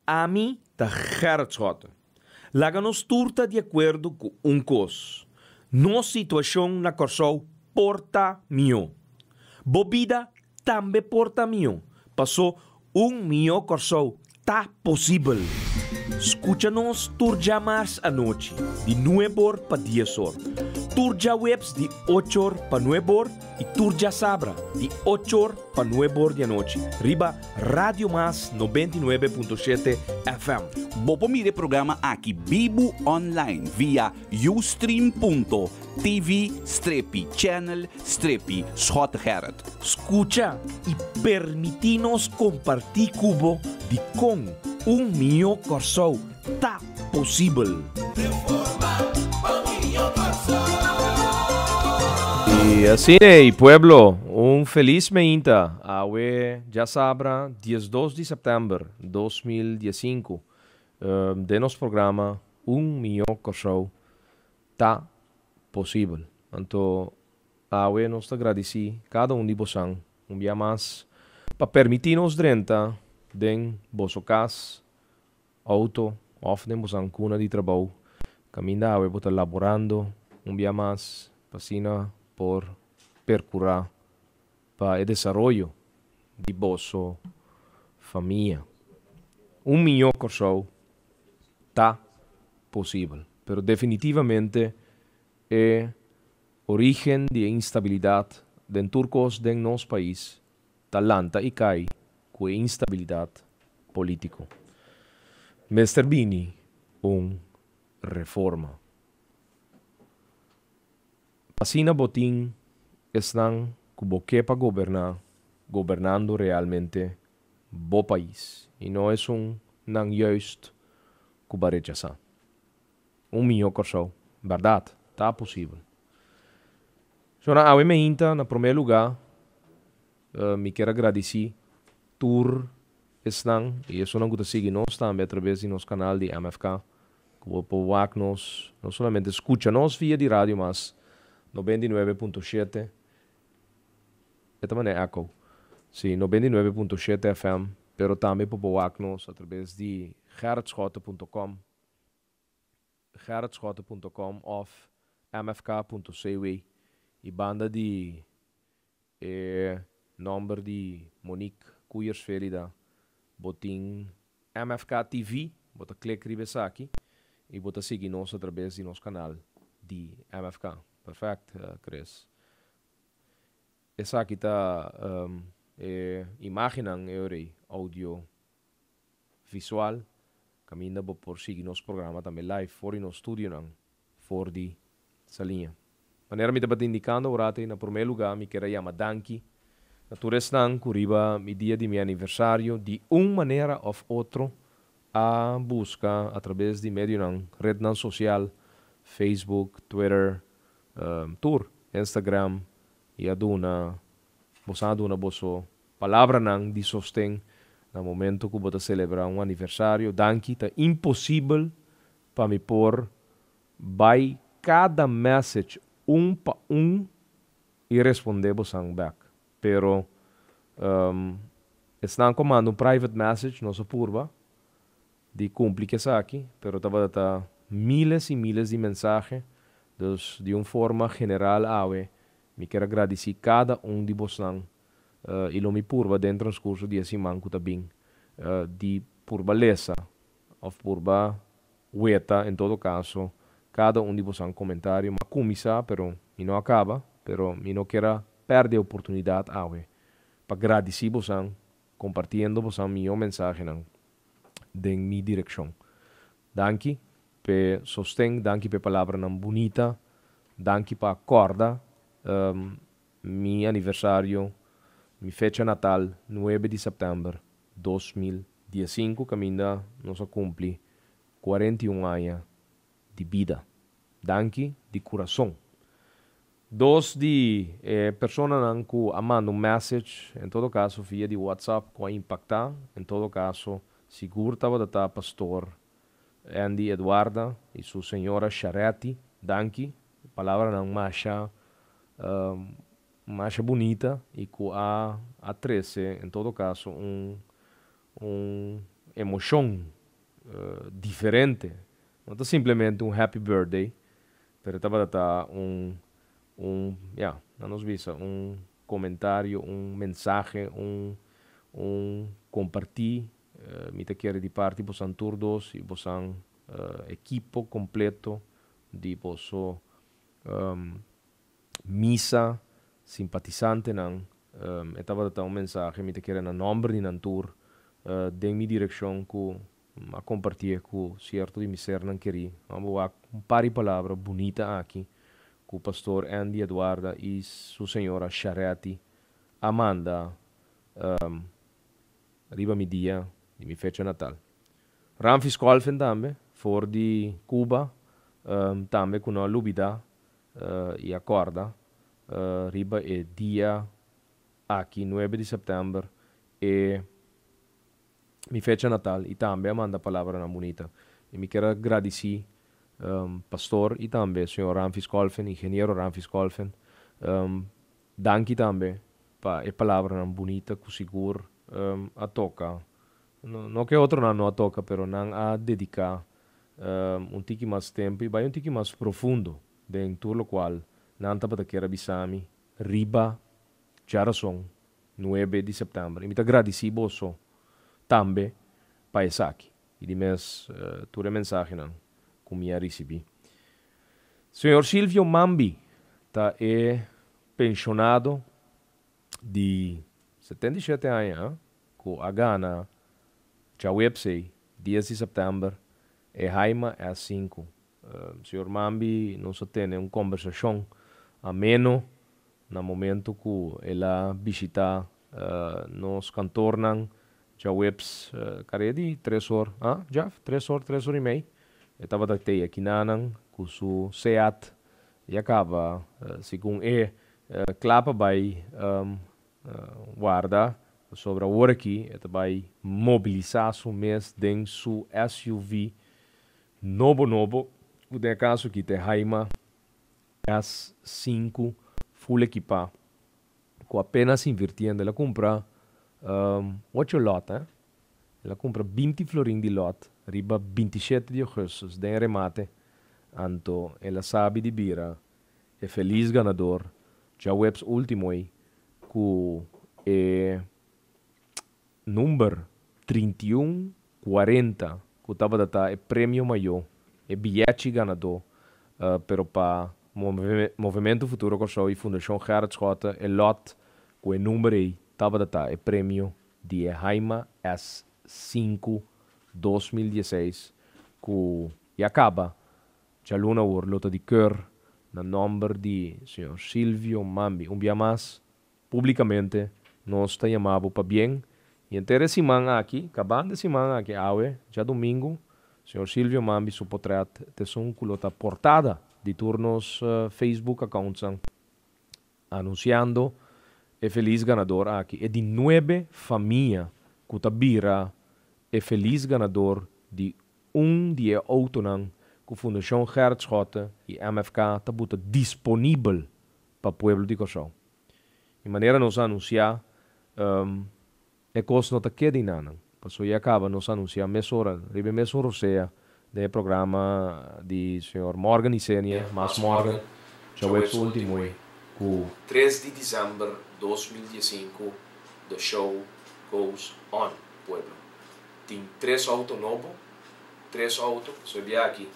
Ami ta Gerrit Schotte. Laga nos tur ta di akuerdo ku un kos, nos situashon na Kòrsou por ta mihó. Bo bida tambe por ta mihó, pasó un mihó Kòrsou ta posibel. Skucha nos tur djamars anochi di nueb'or pa dies'or, tur djaweps di och'or pa nueb'or i tur djasabra di och'or pa nueb'or di anochi riba Radio Mas 99.7 FM. Bo por mira e programa aki bibu online via ustream.tv strepi channel strepi Schottegerrit. Skucha i permití nos kompartí ku bo dikon un mihó Kòrsou ta posibel. I asina ei, pueblo, un felis meinta awe djasabra 12 di sèptèmber 2015 den nos programa Un Mihó Kòrsou Ta Posibel. Anto awe nos ta gradisí kada un di bosan un bia mas pa permití nos drenta den boso kas, outo òf den bosan kuna di trabou kaminda awe bo ta laborando un bia mas pa asina por perkurá pa e desaroyo di boso famia. Un mihó Kòrsou ta posibel, pero definitivamente e orígen di e instabilidat den tur kos den nos pais ta lanta i kai ku e instabilidat polítiko. Mester bini un reforma. Asina bo tin esnan ku bo ke pa goberná, gobernando realmente bo pais i no esun nan juist ku bo a rechasá. Un mihó Kòrsou, bèrdat, ta posibel. Shona, awe meinta, na promé lugá, mi kier a gradisí tur esnan i esunnan ku ta sigui nos tambe atraves di nos kanal di MFK, ku bo por wak nos, no solamente skucha nos via di Radio Mas 99.7, e ta manera echo, si, 99.7 FM, pero tambe bo por wak nos atraves di gerritschotte.com, gerritschotte.com òf mfk.cw i banda di e nòmber di Monique Koeyers-Felida bo tin MFK TV, bo ta klik riba esaki i bo ta sigui nos atrabes di nos kanal di MFK. Perfèkt, Chris. Esaki ta e imágennan e ora ei, oudio visual, kaminda bo por sigui nos programa tambe live for di nos studionan for di Saliña. Manera mi tabata indikando ora ei, na promé lugá mi kier a yama danki na tur esnan ku riba mi dia di mi aniversario di un manera òf otro a buska atrabes di medionan, retnan sosial, Facebook, Twitter, tur, Instagram, i a duna boso a duna boso palabranan di sosten na momento ku bo ta selebrá un aniversario. Danki, ta imposibel pa mi por bai kada message un pa un i respondé bosan bèk. Pero esnan ku a manda un private message nos a purba di kumpli ku esaki, pero tabata ta miles i miles di mensahe. Dus di un forma general awe mi kier a gradisí kada un di bosnan i lo mi purba den transkurso di e siman ku ta bin di purba lesa òf purba weta en todo kaso kada un di bosan komentario. Mi a kuminsá pero mi no a kaba, pero mi no kier a pèrdè e oportunidat awe pa gradisí bosan kompartiendo bosan mihó mensahenan den mi direkshon. Danki p'e sosten, danki p'e palabranan bunita, danki pa kòrda mi aniversario, mi fecha natal nuebe di sèptèmber 2015 kaminda nos a kumpli 41 aña di bida. Danki di kurason. Dos di e personanan ku a manda un message, en todo kaso via di WhatsApp, ku a impaktá, en todo kaso sigur tabata ta Pastor Andy Eduarda i su señora Sharetti. Danki. Palabranan masha masha bunita i ku a a trese en todo kaso un un emoshon. Diferente. No ta simplemente un happy birthday, pero tabata un, ja, nos bisa, un komentario, un mensahe, un kompartí, mi ta kere di parti boso tur dos i boso ekipo kompleto di boso misa simpatisantenan. E tabata un mensahe, mi ta kere na nòmber di nan tur, den mi direkshon ku a kompartí ku sierto di mi sernan kerí. Abo un par di palabra bunita aki ku pastor Andy Eduarda i su señora Sharetti a manda riba mi dia di mi fecha natal. Ramfis Kolfen tambe, for di Cuba, tambe ku no a lubidá i a kòrda riba e dia aki, 9 di sèptèmber, e mi fecha natal i tambe a manda palabranan bunita. I mi kier a gradisí pastor i tambe señor Ramfis Kolfen, ingeniero Ramfis Kolfen. Danki tambe pa e palabranan bunita ku sigur a toka. No, no ku otronan no a toka, pero nan a dediká un tiki mas tempu i bai un tiki mas profundo den tur lokual nan tabata kier a bisa mi riba djarason 9 di sèptèmber. I mi ta gradisí boso tambe pa esaki i di mes tur e mensahenan ku mi a risibí. Señor Silvio Mambi ta e penshonado di 77 aña ku a gana djaweps 10 di sèptèmber e Haima S5. Señor Mambi, nos a tene un kombersashon ameno na momento ku el a bishitá nos kantornan djaweps kare di 3 or, ah, Jeff, 3 or, 3 or i mei. E tabata te akinanan ku su Seat i a kaba, segun e kla pa bai warda sobre awor aki e ta bai mobilisá su mes den su SUV nobo nobo, ku den kaso aki ta Haima S5 full ekipá, ku apenas invirtiendo. El a kumpra 8 lot, eh? El a kumpra 20 florin di lot, riba 27 di ougùstùs, den remate. Anto, el a sabi di bira e felis ganador, djaweps último ei, ku e number 3140, ku tabata e premio mayó, e biyete ganadó, pero pa Movementu Futuro Kòrsou i Fundashon Gerrit Schotte, e lot ku e number ei tabata e premio di Haima S5 2016 ku ya kaba djaluna awor lo ta di keur na nòmber di señor Silvio Mambi. Un bia mas, públikamente nos ta yama bo pabien i henter e siman aki, kabando e siman aki awe, djadumingu, señor Silvio Mambi su potrèt ta esun ku lo ta portada di tur nos Facebook accounts anunsiando e felis ganador aki. E di 9 famia ku ta bira e felis ganador di un di e outonan ku Fundashon Gerrit Schotte i MFK ta buta disponibel pa pueblo di Kòrsou. Di manera nos a anunsiá, e kos no ta keda einan. Paso ya kaba nos a anunsiá mesora, riba mesun rosea, den programa di señor Morgan Isenia, mas Morgan, djaweps último ku 3 di desèmber 2015, the show goes on, pueblo. Tin tres outo nobo, tres outo, so aki,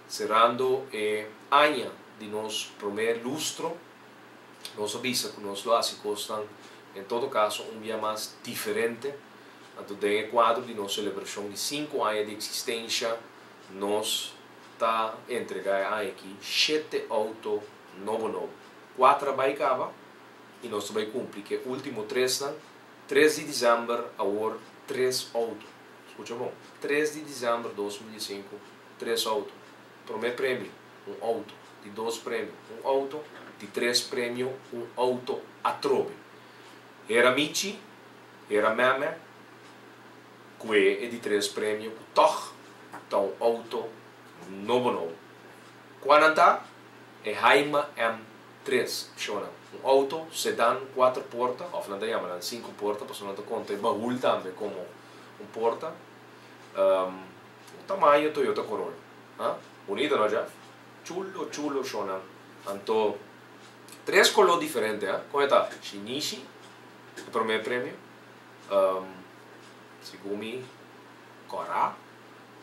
serando e aña di nos promé lustro, nos a bisa ku nos lo hasi kosnan, en todo kaso, un dia mas diferente. Anto, den kuadro di nos selebrashon di 5 aña di eksistensia, nos ta entregá aki shete outo nobo nobo. Kuater a bai kaba i nos bai kumpli ku e último tres, 3 di desèmber, awor tres outo. Skucha bon, 3 di desèmber 2005, tres outo. Promé premio, un outo. Di dos premio, un outo. Di tres premio, un outo atrobe. Era Michi, era Meme, ku e di tres premio, ku toch ta un outo nobo nobo. Kua ta? E Haima M3, shona. Un outo sedan 4 porta, òf nan ta yama 5 porta, pasobra nan ta konta e bahul tambe komo un porta. Tamaño Toyota Corolla. Ah? Bunita, no, Jeff? Chulo, chulo, shona. Anto, tres koló diferente, eh? Kon ta? Shinishi, e promé premio. Segun mi, kòrá,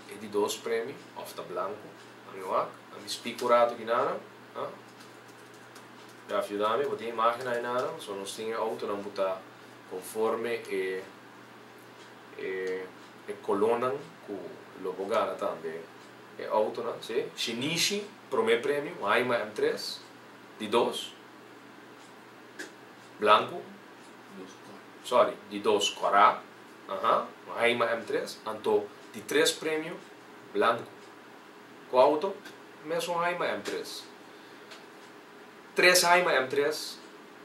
e di dos premio, òf ta blanku. Ami wak, ami spik un ratu aki nana. Ah? Jeff, yuda mi, bo tin imágen ei nana, so nos tin outonan botá konforme e kolónan ku lo bo gana tambe. E outonan, si? Shinishi, promé premio, Haima M3, di dos, blanku, sorry, di dos kòrá, Haima M3, anto di tres premio, blanku. Ku outo? Mesun Haima M3. Tres Haima M3,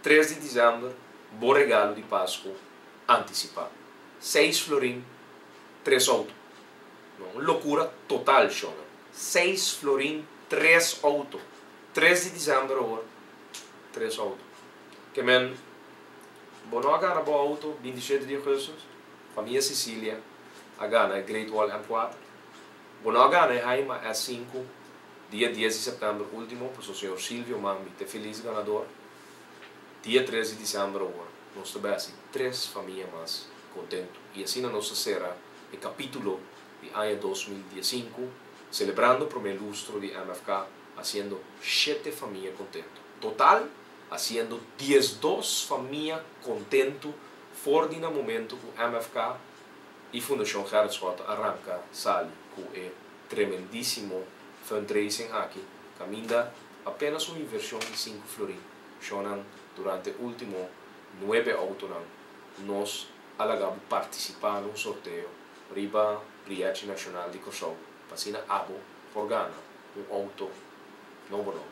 3 di desèmber, bo regalo di Pasku antisipá. 6 florin, tres outo. No, un lokura total, Shona. 6 florin, tres outo. 3 di desèmber awor, tres outo. Ke men, bo no a gana bo outo 27 di ougùstùs, famia Cecilia a gana Great Wall M4. Bo no a gana Haima S5, dia 10 di sèptèmber último, pues e señor Silvio Mambi, ta felis ganadó. Dia 3 di desèmber awor, nos tambe tres famia mas kontentu. I asina nos ta sera e kapítulo di aña 2015, selebrando e promé lustro di MFK, hasiendo shete famia kontentu. Total, hasiendo 12 famia kontentu for di e momento ku MFK i Fundashon Gerrit Schotte a ranka sali ku e tremendísimo fundraising aki, kaminda apenas un invershon di 5 florin. Shonan, durante último nuebe outonan, nos a laga bo partisipá den un sorteo riba biyechi nashonal di Kòrsou. Asina abo por gana un outo nobo nobo.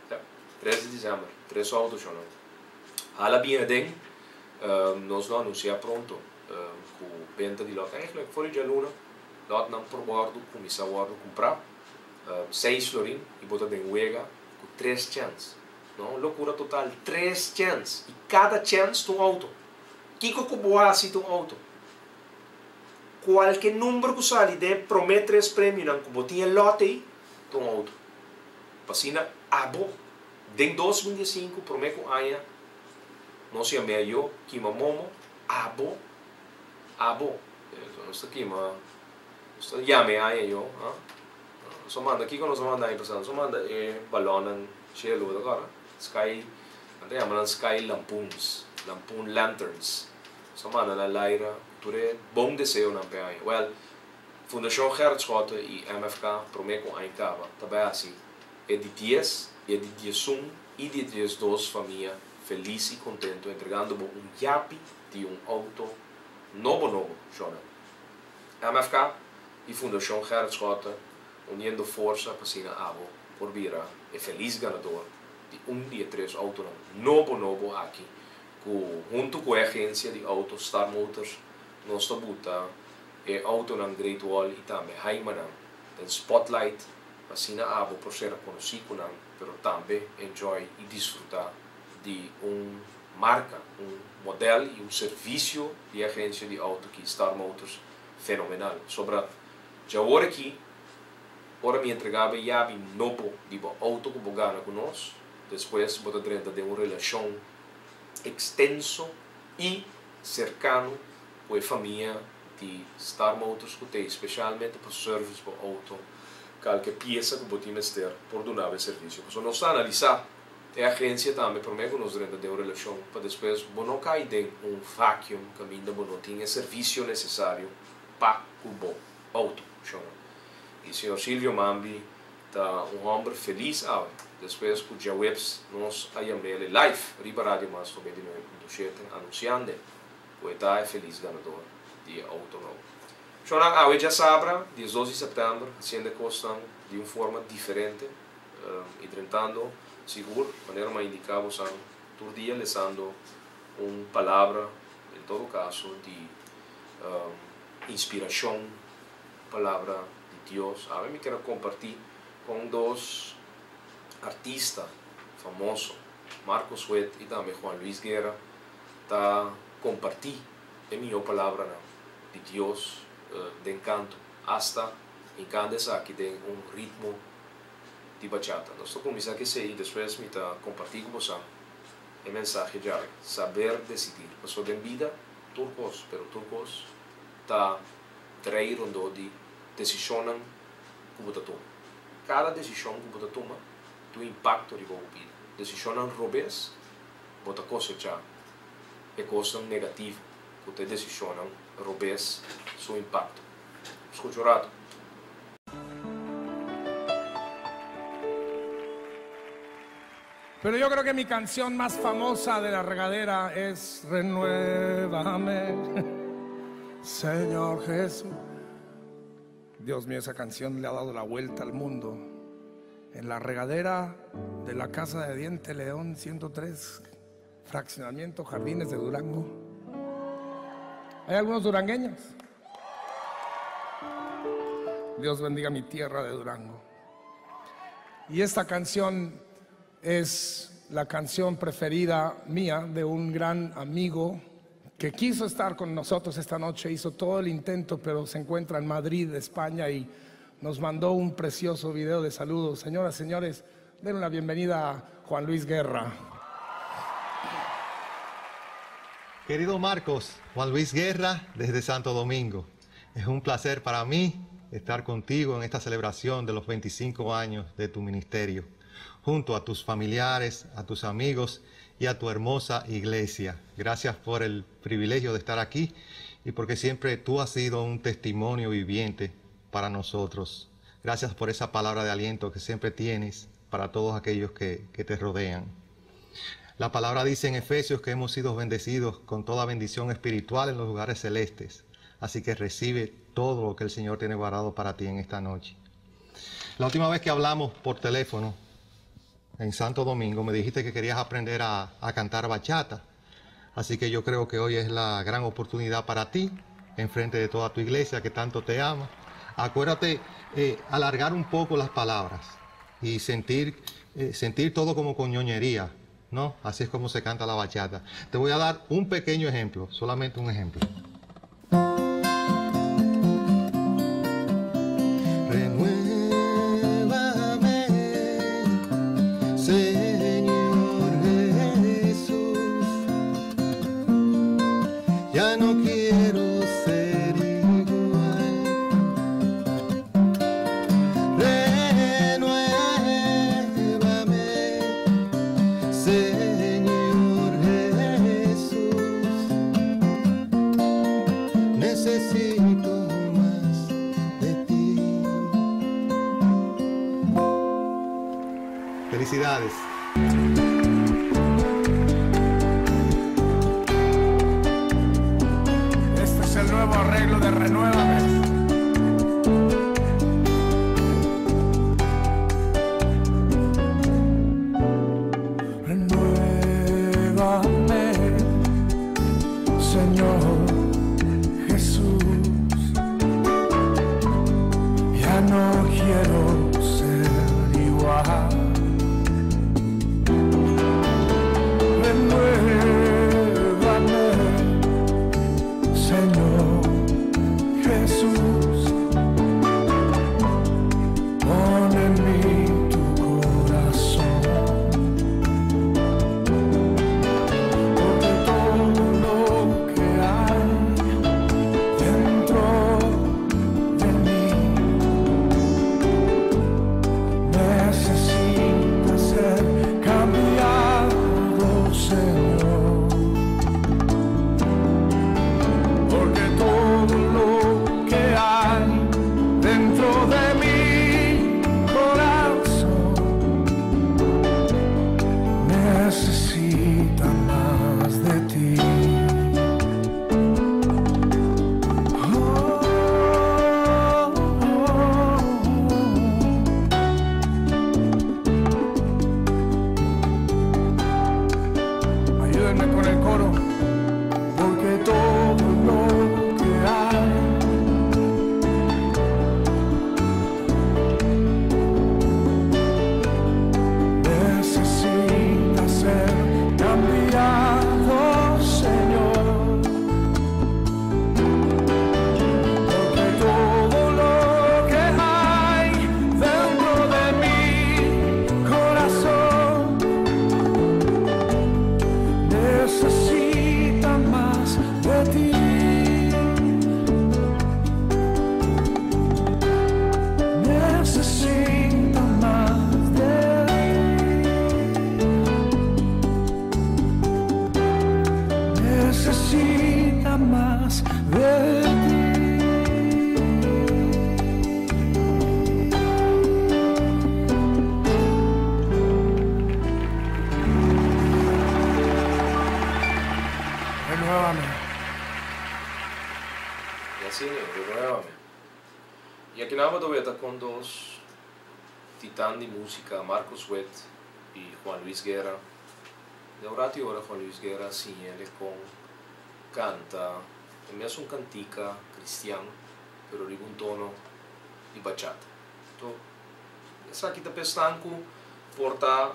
Ja, 3 di desèmber, tres outo, shonan. Hala bin den, nos lo anunsiá pronto ku benta di lot eigenlijk for di djaluna, lotnan por wòrdu kuminsá wòrdu kumprá. 6 florin i bo ta den wega ku tres chèns. No, lokura total, tres chèns. I kada chèns un outo. Kiko ku bo hasi un outo. Kualke number ku sali den promé tres premionan ku bo tin lote un outo. Asina abo den 2005 promé ku aña nos yama yo kima momo abo abo nos ta kima, nos ta yama aña yo, ah? Nos manda kiko, nos manda ei pasando, nos manda e balònnan shelu awor, sky, nan yama sky lampoons, lampoon lanterns. Nos manda na laira tur e bon deseonan pa aña. Well, Fundashon Gerrit Schotte i MFK promé ku aña kaba tambe asina e di 10 e di 11 i di 12 famia felis i kontentu, entregando un yabi di un outo nobo nobo, shona. MFK i Fundashon Gerrit Schotte uniendo forsa pa asina abo por bira e felis ganadó di un di tres outo nobo nobo aki ku huntu ku e agensia di outo Star Motors nos ta buta e outonan Great Wall i tambe Haimanan den spotlight, asina abo por ser konosí ku nan, pero tambe enjoy i disfrutá di un marka, un modelo i un servisio di agensia di outo ku Star Motors fenomenal. Sobre ya awor aki, ora mi entregá e yabi nobo di bo outo ku bo gana ku nos, despues bo ta drenta den un relashon ekstenso i serkano ku e famia di Star Motors ku tin spesialmente pa service pa outo, kualke piesa ku bo tin mester por duna e servisio. So nos ta analisá e agensia tambe promé ku nos drenta den un relashon pa despues bo no kai den un vacuum kaminda bo no tin e servisio nesesario pa ku bo outo. I señor Silvio Mambi ta un hòmber felis awe. Despues ku djaweps nos a yam'é live riba Radio Mas 99.7 anunsiando ku e ta felis ganadó di outo nobo. Shona, awe djasabra, dia 12 di sèptèmber, hasiendo kos di un forma diferente i drentando sigur, manera m'a indiká tur dia lesando un palabra, en todo kaso, di inspirashon, palabra di Dios. Awe mi ke kompartí ku dos artista famoso, Marcos Witt i tambe Juan Luis Guerra, ta kompartí e mihó palabra di Dios. Den kanto, asta hinkando esaki den un ritmo di bachata. Nos ta kuminsá ku esei, despues mi ta kompartí ku bosan e mensahe djawe, Saber decidir. Pasobra den bida tur kos, pero tur kos ta drei rondó di desishonnan ku bo ta tuma. Kada desishon ku bo ta tuma tin un impakto riba bo bida. Desishonnan robes, bo ta kosechá e kosnan negativo ku ta e desishonnan robes su impakto. Skucha un ratu. Pero yo creo que mi canción más famosa de la regadera es Renuévame, Señor Jesús. Dios mío, esa canción le ha dado la vuelta al mundo. En la regadera de la casa de Diente León 103, fraccionamiento Jardines de Durango. Hay algunos durangueños. Dios bendiga mi tierra de Durango. Y esta canción es la canción preferida mía de un gran amigo que quiso estar con nosotros esta noche, hizo todo el intento, pero se encuentra en Madrid, España, y nos mandó un precioso video de saludos. Señoras, señores, den una bienvenida a Juan Luis Guerra. Querido Marcos, Juan Luis Guerra desde Santo Domingo. Es un placer para mí estar contigo en esta celebración de los 25 años de tu ministerio, junto a tus familiares, a tus amigos y a tu hermosa iglesia. Gracias por el privilegio de estar aquí y porque siempre tú has sido un testimonio viviente para nosotros. Gracias por esa palabra de aliento que siempre tienes para todos aquellos que te rodean. La palabra dice en Efesios que hemos sido bendecidos con toda bendición espiritual en los lugares celestes. Así que recibe todo lo que el Señor tiene guardado para ti en esta noche. La última vez que hablamos por teléfono en Santo Domingo, me dijiste que querías aprender a cantar bachata. Así que yo creo que hoy es la gran oportunidad para ti, en frente de toda tu iglesia que tanto te ama. Acuérdate alargar un poco las palabras y sentir todo como con ñoñería, ¿no? Así es como se canta la bachata. Te voy a dar un pequeño ejemplo, solamente un ejemplo. Renuévame, Señor Jesús. Ya no quiero ser igual. Renuévame, Señor Jesús. Necesito más de ti. Felicidades. Este es el nuevo arreglo de Renuévame. Renuévame, Señor Jesús. Ya no quiero ser igual. Renuévame, Señor Jesús. Pon en mí tu corazón. Porque todo lo que hay dentro de mí Renuévame. I aki nan bo ta ku dos titan di músika, Marcos Witt i Juan Luis Guerra. Den un ratu ora Juan Luis Guerra siña e kon kanta, e mesun kantika kristian, pero riba un tono di bachata. Anto, esaki ta pensando ku por ta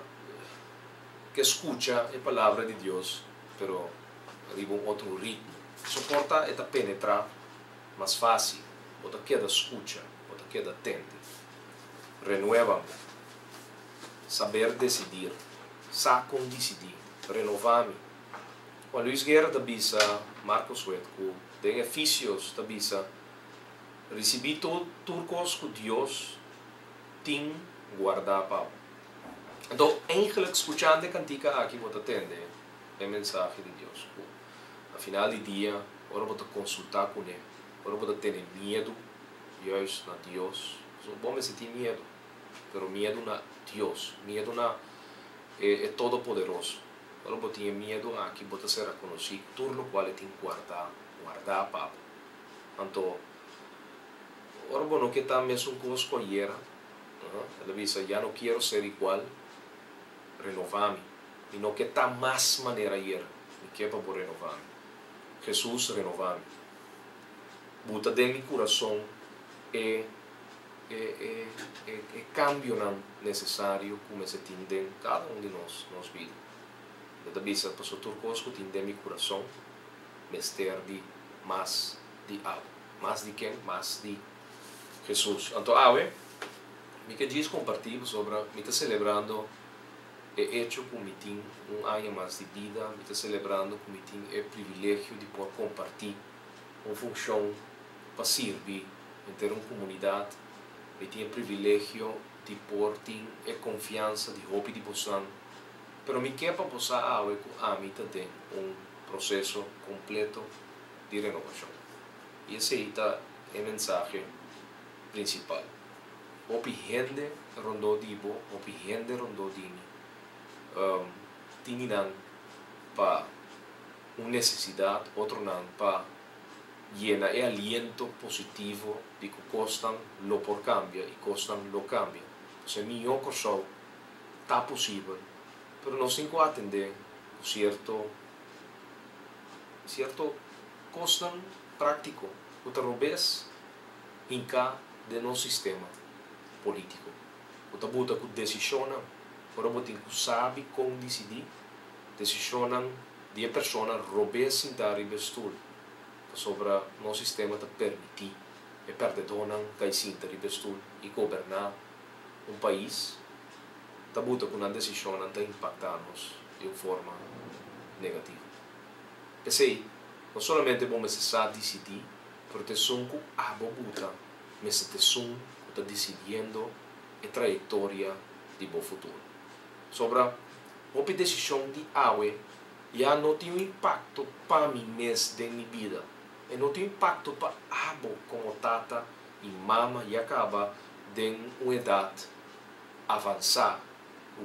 ke skucha e palabra di Dios, pero riba un otro ritmo. So por ta e ta penetrá mas fásil, bo ta keda skucha, bo ta keda tende. Renuévame. Saber decidir. Sa kon disidí. Renová mi. Juan Luis Guerra ta bisa Marcos Witt ku den Efesios ta bisa risibí tur kos ku Dios tin guardá pa bo. Anto, eigenlijk skuchando e kantika aki bo ta tende e mensahe di Dios. Na final di dia, ora bo ta konsultá kuné, ora bo ta tene miedu juist na Dios. So, bo mester tin miedu, pero miedu na Dios, miedu na e Todopoderoso. Ora bo tin miedu aki, bo ta sera konosí tur lokual e tin guardá, guardá pa bo. Anto, ora bo no ke ta mesun kos ku ayera, el a bisa, ya no quiero ser igual, renová mi. Mi no ke ta mas manera ayera, mi ke pa bo renová mi. Jesus, renová mi. Buta den mi kurason e kambionan nesesario ku mester tin den kada un di nos bida. E ta bisa, paso tur kos ku tin den mi kurason mester di mas di abo. Mas di ken? Mas di Jesus. Anto awe, mi ke djis kompartí sobre mi ta selebrando e echo ku mi tin un aña mas di bida, mi ta selebrando ku mi tin e privilegio di por kompartí un funshon pa sirbi den un komunidat, mi tin e privilegio di por tin e konfiansa di hopi di boso. Pero mi ke pa bo sa awe ku ami ta den un proseso kompleto di renovashon. I esei ta e mensahe prinsipal. Hopi hende rondó di bo, hopi hende rondó di mi, tin nan pa un nesesidat, otronan pa yena e aliento positivo di ku kosnan lo por kambia i kosnan lo kambia. Se mihó Kòrsou ta posibel, pero nos tin ku atendé sierto kosnan práktiko ku ta robes hinká den nos sistema polítiko. Ku ta buta ku desishonnan, ora bo tin ku sabi kon disidí, desishonnan di e persona robes sintá riba stul, pasobra nos sistema ta permití e perdedónan kai sinta riba stul i goberná un pais, ta buta ku nan desishonnan ta impaktá nos di un forma negativo. P'esei, no solamente bo mester sa disidí, pero ta esun ku abo buta mester ta esun ku ta disidiendo e trayektoria di bo futuro. Sobra hopi desishon di awe ya no tin un impakto pa mi mes den mi bida. E no tin impakto pa abo komo tata i mama ya kaba den un edat avansá.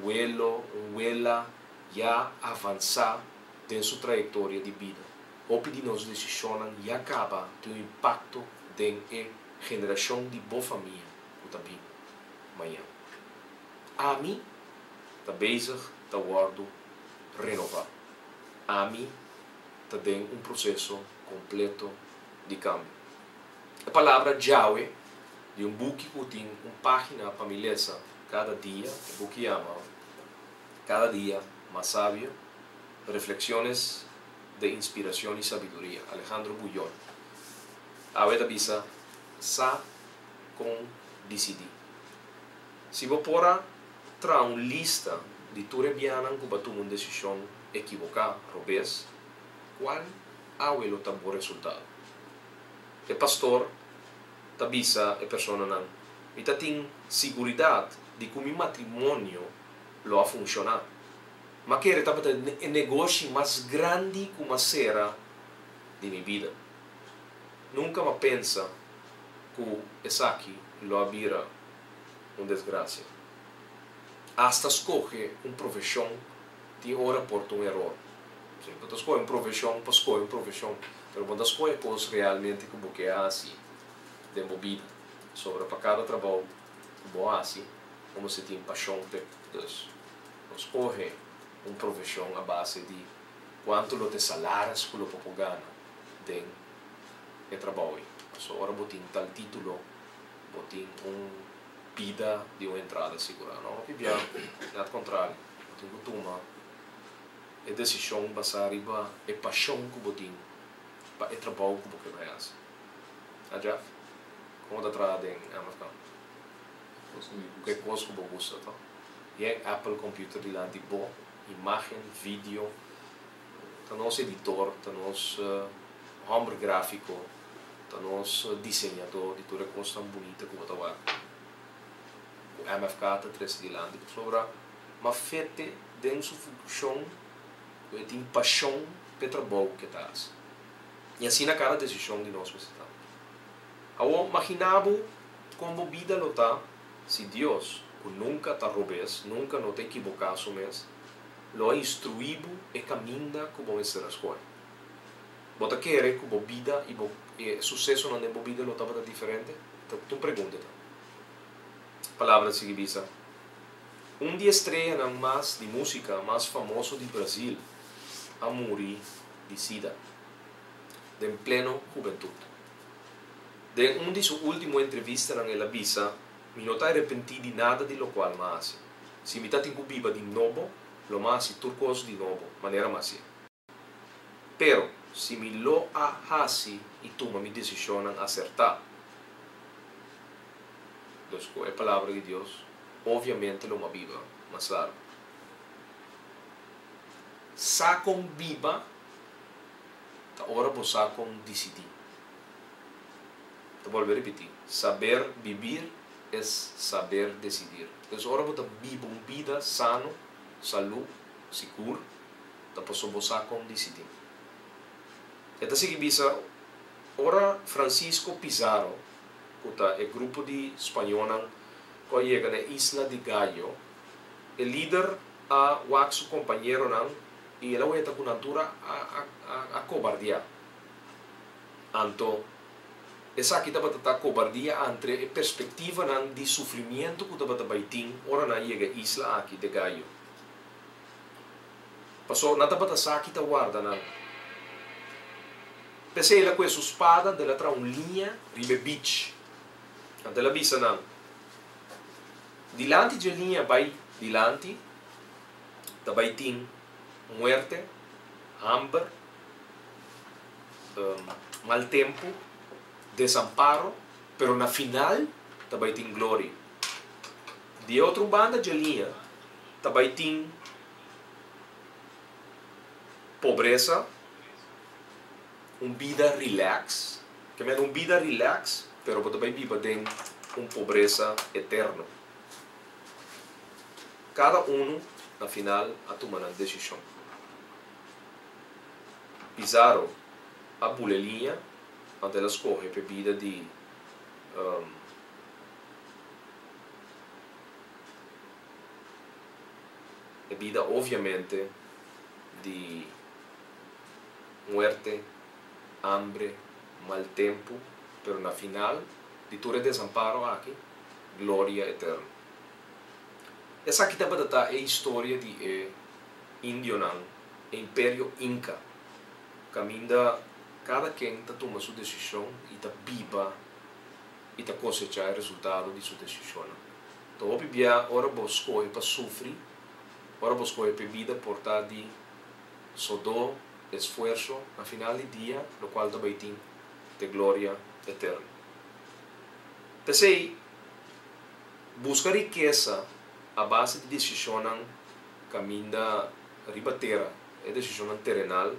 Welo, wela ya avansá den su trayektoria di bida. Hopi di nos desishonnan ya kaba tin un impakto den e generashon di bo famia ku ta bin mañan. Ami ta bezig ta wòrdu renová. Ami ta den un proseso kompleto di kambio. E palabra djawe di un buki ku tin un página pa mi lesa kada dia, e buki yama Cada día más sabio, Reflexiones de inspiración y sabiduría, Alejandro Bullón. Awe ta bisa sa kon disidí. Si bo por a traha un lista di tur e biahanan ku bo a tuma un desishon ekivoká, robes, kual awe lo ta bo resultado? E pastor ta bisa e personanan, Mi ta tin siguridat di ku mi matrimonio lo a funshoná. M'a kere tabata e negoshi mas grandi ku m'a sera di mi bida. Nunka m'a pensa ku esaki lo a bira un desgrasia. Asta skohe un profeshon tin ora por ta un eror. Si, bo ta skohe un profeshon pa skohe un profeshon, pero bo no ta skohe kos realmente ku bo ke hasi. den bo bida. Sobra pa kada trabou ku bo hasi, bo mester tin pashon p'e. Dus, no skohe un profeshon a base di kuantu lo ta e salaris ku lo bo por gana den e trabou ei. Pasobra ora bo tin tal título, bo tin un bida di un entrada sigurá. No, hopi bia nèt kontrario. Bo tin ku tuma e desishon basá riba e pashon ku bo tin pa e trabou ku bo ke bai hasi. A Jeff, kon bo ta traha den MFK? Ku e kos ku bo gusta to. Yen Apple computer dilanti bo, imagen, video, ta nos editor, ta nos homber grafico, ta nos diseñador di tur e kosnan bunita ku bo ta wak ku MFK ta trese dilanti pasobra Mafete den su funccion ku e tin pashon p'e trabou ku e ta hasi. I asina kada desishon di nos mester ta. Awor, magina bo kon bo bida lo ta si Dios, ku nunka ta robes, nunka no ta ekiboká su mes, lo a instruí bo e kaminda ku bo mester a skohe. Bo ta kere ku bo bida i bo e susesonan den bo bida lo tabata diferente? Ta un pregunta ta. Palabra ta sigui bisa, Un di e streanan mas di músika mas famoso di Brazil a muri di sida den pleno hubentut. Den un di su último entrevistanan el a bisa, Mi no ta arepentí di nada di lokual m'a hasi. Si mi ta tin ku biba di nobo, lo m'a hasi tur kos di nobo, manera m'a hasié. Pero, si mi lo a hasi i tuma mi desishonnan asertá, dus ku e Palabra di Dios, obviamente lo m'a biba mas largu. Sa kon biba ta ora bo sa kon disidí. Ta bolbe ripití, saber bibir es saber desidir. Dus ora bo ta biba un bida sano, salú, sigur, ta paso bo sa kon disidí. E ta sigui bisa, Ora Francisco Pizarro, ku ta e grupo di spañónan ku a yega na e isla di Gallo, e lider a wak su kompañeronan i el a weta ku nan tur a a kobardiá. Anto, esaki tabata ta kobardia antre e perspektivanan di sufrimientu ku tabata bai tin ora nan yega e isla aki de Gallo. Pasobra nan tabata sa ki ta warda nan. P'esei el a kue su spada anto el a traha un liña riba e beach. Anto el a bisa nan, Dilanti dje liña bai dilanti ta bai tin muerte, hamber, mal tempu, desamparo, pero na final ta bai tin gloria. Di e otro banda dje liña ta bai tin pobresa, un bida relax, ke men un bida relax pero bo ta bai biba den un pobresa eterno. Kada unu na final a tuma nan desishon. Pizarro a bula e liña anto el a skohe p'e bida di e bida obviamente di muerte, hambre, mal tempu, pero na final di tur e desamparo aki, gloria eterno. Esaki tabata ta e historia di e indionan, e imperio Inca, caminda cada ken ta tuma su decision y ta biba y ta cosecha e resultado di su decisionnan. Ta hopi bia ora bo scohe pa sufri, ora bo scohe p'e bida por ta di sodó, esfuerso, na final di dia locual ta bay tin t'e gloria eterno. P'esey, busca rikesa a base di decisionnan caminda riba tera, e decisionnan terenal,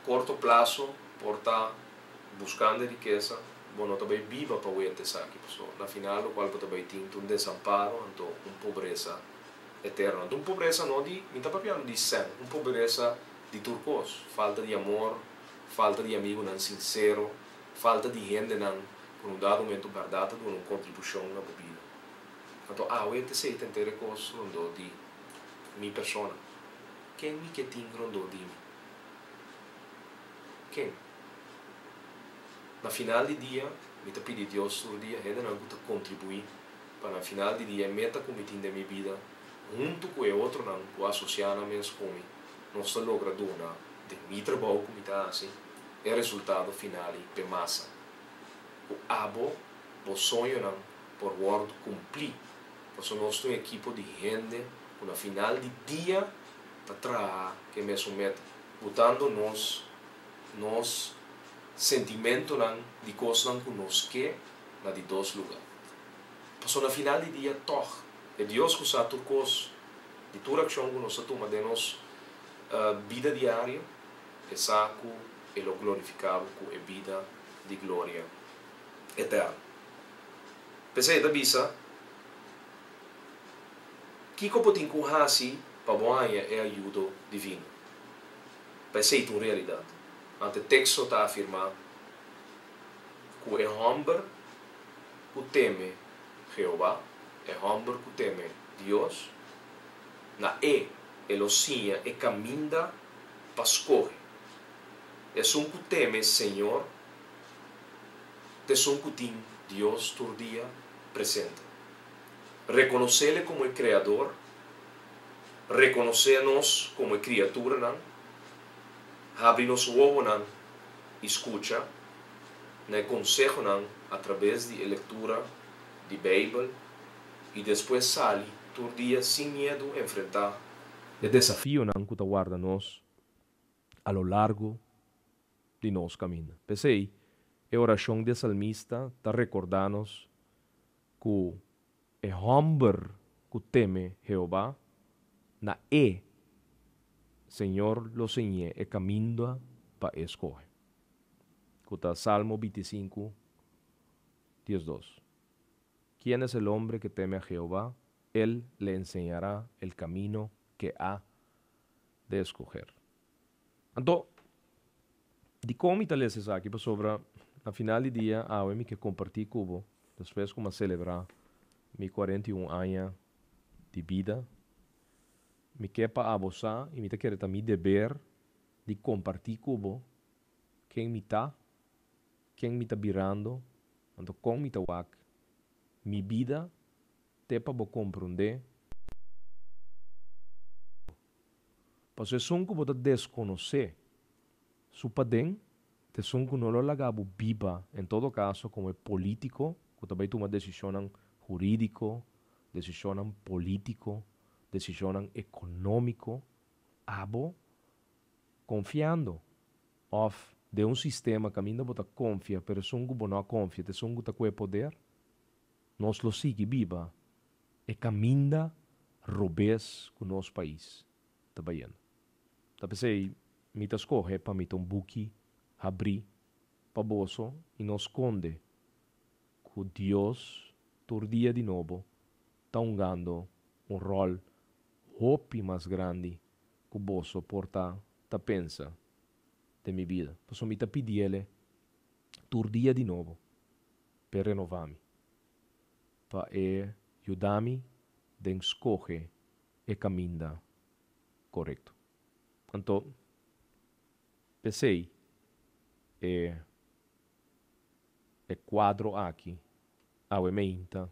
corto plazo por ta buscando e rikesa, bo no ta bay biba pa wet esaki, pasobra na final locual bo ta bay tin ta un desamparo anto un pobresa eterno. Anto un pobresa no di, mi ta papiando di sèn, un pobresa di tur cos, falta di amor, falta di amigunan sincero, falta di hendenan cu na un dado momento berdad ta duna un contribucion na bo bida. Anto awe ta esey ta henter e cos rondó di mi persona. Ken mi ke tin rondó di mi? Ken? Na final di dia, mi ta pidi Dios tur dia hendenan ku ta kontribuí pa na final di dia e meta ku mi tin den mi bida huntu ku e otronan ku a asosiá nan mes ku mi, nos ta logra duna den mi trabou ku mi ta hasi e resultado final i p'e masa. Ku abo bo soñonan por wòrdu kumplí pasobra nos ta un ekipo di hende ku na final di dia ta traha ku e mesun meta, butando nos nos sentimentonan di kosnan ku nos ke na di dos lugá. Pasobra na final di dia tòg e Dios ku sa tur kos di tur akshon ku nos ta tuma den nos bida diario, e sa ku e lo glorifiká bo ku e bida di gloria eterno. P'esei e ta bisa, Kiko bo tin ku hasi pa bo haña e ayudo divino? Pa esei ta un realidat. Ante teksto ta afirmá ku e hòmber ku teme Jehová, e hòmber ku teme Dios, na e e lo siña e kaminda pa skohe. Esun ku teme Señor ta esun ku tin Dios tur dia presente. Rekonos'Ele komo e Kreador, rekonosé nos komo e kriaturanan, habri nos wowonan i skucha na e konsehonan atrabes di e lektura di Beibel i despues sali tur dia sin miedu enfrentá e desafionan ku ta warda nos a lo largo di nos kaminda. P'esei, e orashon di e salmista ta rekordá nos ku E hòmber ku teme Jehová, na e Señor lo siñ'é e kaminda pa e skohe. Ku ta Salmo bintisinku, diesdos. Quién es el hombre que teme a Jehová? Él le enseñará el camino que ha de escoger. Anto, dikon mi ta lesa esaki? Pasobra na final di dia awe mi ke kompartí ku bo, despues ku mi a selebrá mi 41 aña di bida, mi ke pa abo sa i mi ta kere ta mi deber di kompartí ku bo ken mi ta, ken mi ta birando, anto kon mi ta wak mi bida te pa bo komprondé. Pasobra esun ku bo ta deskonosé su paden, ta esun ku no lo laga bo biba, en todo kaso komo e polítiko ku ta bai tuma desishonnan hurídiko, desishonnan polítiko, desishonnan ekonómiko, abo konfiando òf den un sistema kaminda bo ta konfia pero esun ku bo no a konfia ta esun ku ta ku e poder, nos lo sigui biba e kaminda robes ku nos pais ta bayendo. Ta p'esei mi ta skohe pa mi ta un buki habrí pa boso i no skonde ku Dios tur dia di nobo ta hungando un ròl hopi mas grandi ku boso por ta ta pensa den mi bida. Pasobra mi ta pidiele tur dia di nobo p'e renová mi. Pa e yuda mi den skohe e kaminda korekto. Anto, p'esei e e kuadro aki awe meinta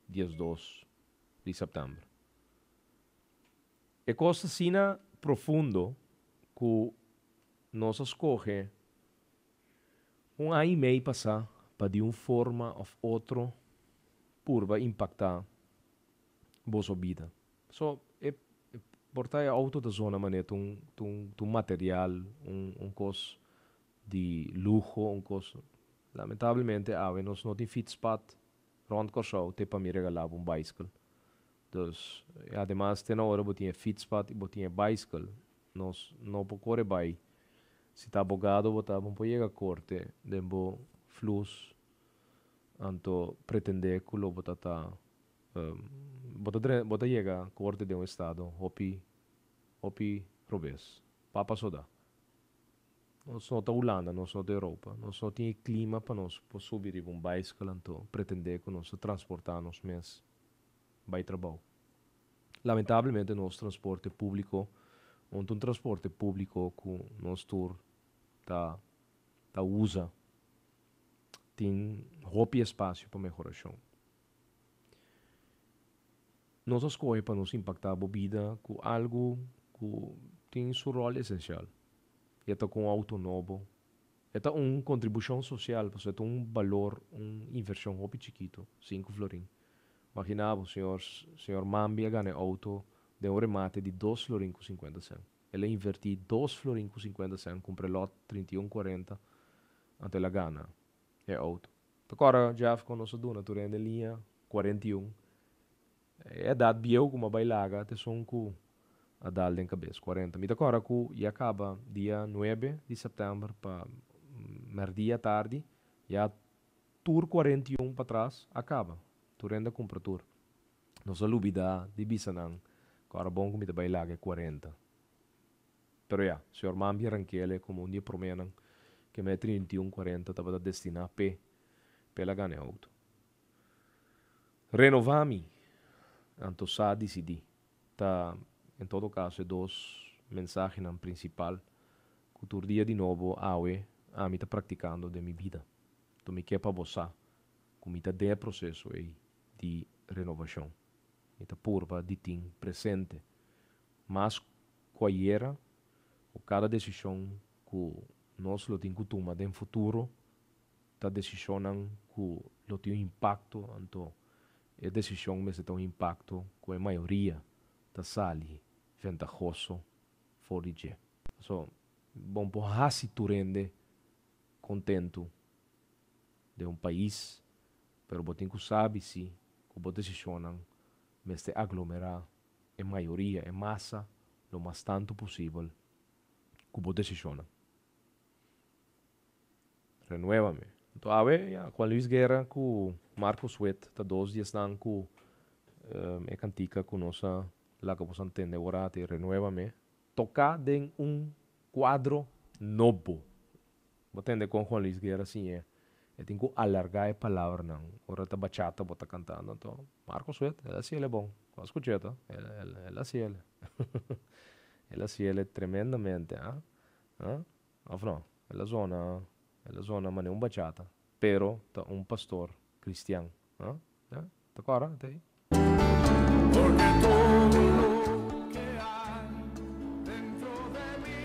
12 di sèptèmber. E kos ta asina profundo ku nos a skohe Un aña i mei pasá pa di un forma òf otro purba impaktá boso bida. So, e por ta e outo ta zona manera ta un ta un ta un material, un un kos di luho, un kos. Lamentablemente awe nos no tin fietspad rònt Kòrsou te pa mi regalá bo un baiskel. Dus, ademas te na ora bo tin e fietspad i bo tin e baiskel, nos no por kore bai. Si ta abogado bo ta, bo por yega korte den bo flus, anto pretendé ku lo bo ta ta, bo ta bo ta yega korte den un estado hopi, hopi robes. Papa soda. Nos no ta Hulanda, nos no ta Europa, nos no tin e klima pa nos por subi riba un baiskel anto pretendé ku nos ta transportá nos mes bai trabou. Lamentablemente nos transporte públiko no ta un transporte públiko ku nos tur ta ta usa. Tin hopi espasio pa mehorashon. Nos a skohe pa nos impaktá bo bida ku algu ku tin su ròl esensial. E ta ku un outo nobo. E ta un kontribushon sosial pasobra e ta un balor, un invershon hopi chikitu, sinku florin. Maginá bo, señor señor Mambi a gana e outo den un remate di dos florin ku sinkuenta sèn. El a invertí dos florin ku sinkuenta sèn kumpra e lòt 31 40, anto el a gana e outo. Ta kòrda, Jeff, kon nos a duna tur hende liña 41? E edat bieu ku mi a bai laga ta esun ku a dal den kabes, 40. Mi ta kòrda ku ya kaba dia 9 di sèptèmber pa mèrdia tardi, ya tur 41 patras a kaba. Tur hende a kumpra tur. Nos a lubidá di bisa nan ku ora bon ku mi ta bai laga e 40. Pero ya, señor Mambi a rank'el komo un di e proménan ke me 31 40 tabata destiná p'e, p'el a gana e outo. Renová mi! Anto sa disidí. Ta en todo kaso e dos mensahenan prinsipal ku tur dia di nobo awe ami ta praktikando den mi bida. Anto mi ke pa bo sa ku mi ta den e proseso ei di renovashon. Mi ta purba di tin presente mas ku ayera ku kada desishon ku nos lo tin ku tuma den futuro ta desishonnan ku lo tin un impakto, anto e desishon mester ta un impakto ku e mayoria ta sali ventahoso for di dje. So, bon por hasi tur hende kontentu den un pais, pero bo tin ku sabi si ku bo desishonnan mester aglomerá e mayoria, e masa, lo mas tantu posibel ku bo desishonnan. Renuévame. Anto awe, ya, Juan Luis Guerra ku Marcos Witt ta dos di esnan ku e kantika ku nos a laga boso ntende ora te Renuévame toká den un kuadro nobo. Bo tende kon Juan Luis Guerra siñ'é. E tin ku alargá e palabranan ora ta bachata bo ta kantando. Anto Marcos Witt, el a hasiel bon. Bo a skuch'é to? El a hasiel. El a hasiel tremendamente, ah. Ah? Of no? El a zona, el a zona manera un bachata, pero ta un pastor cristian. Ah? Ya? Ta cora? Ta ahí? Porque todo lo que hay dentro de mi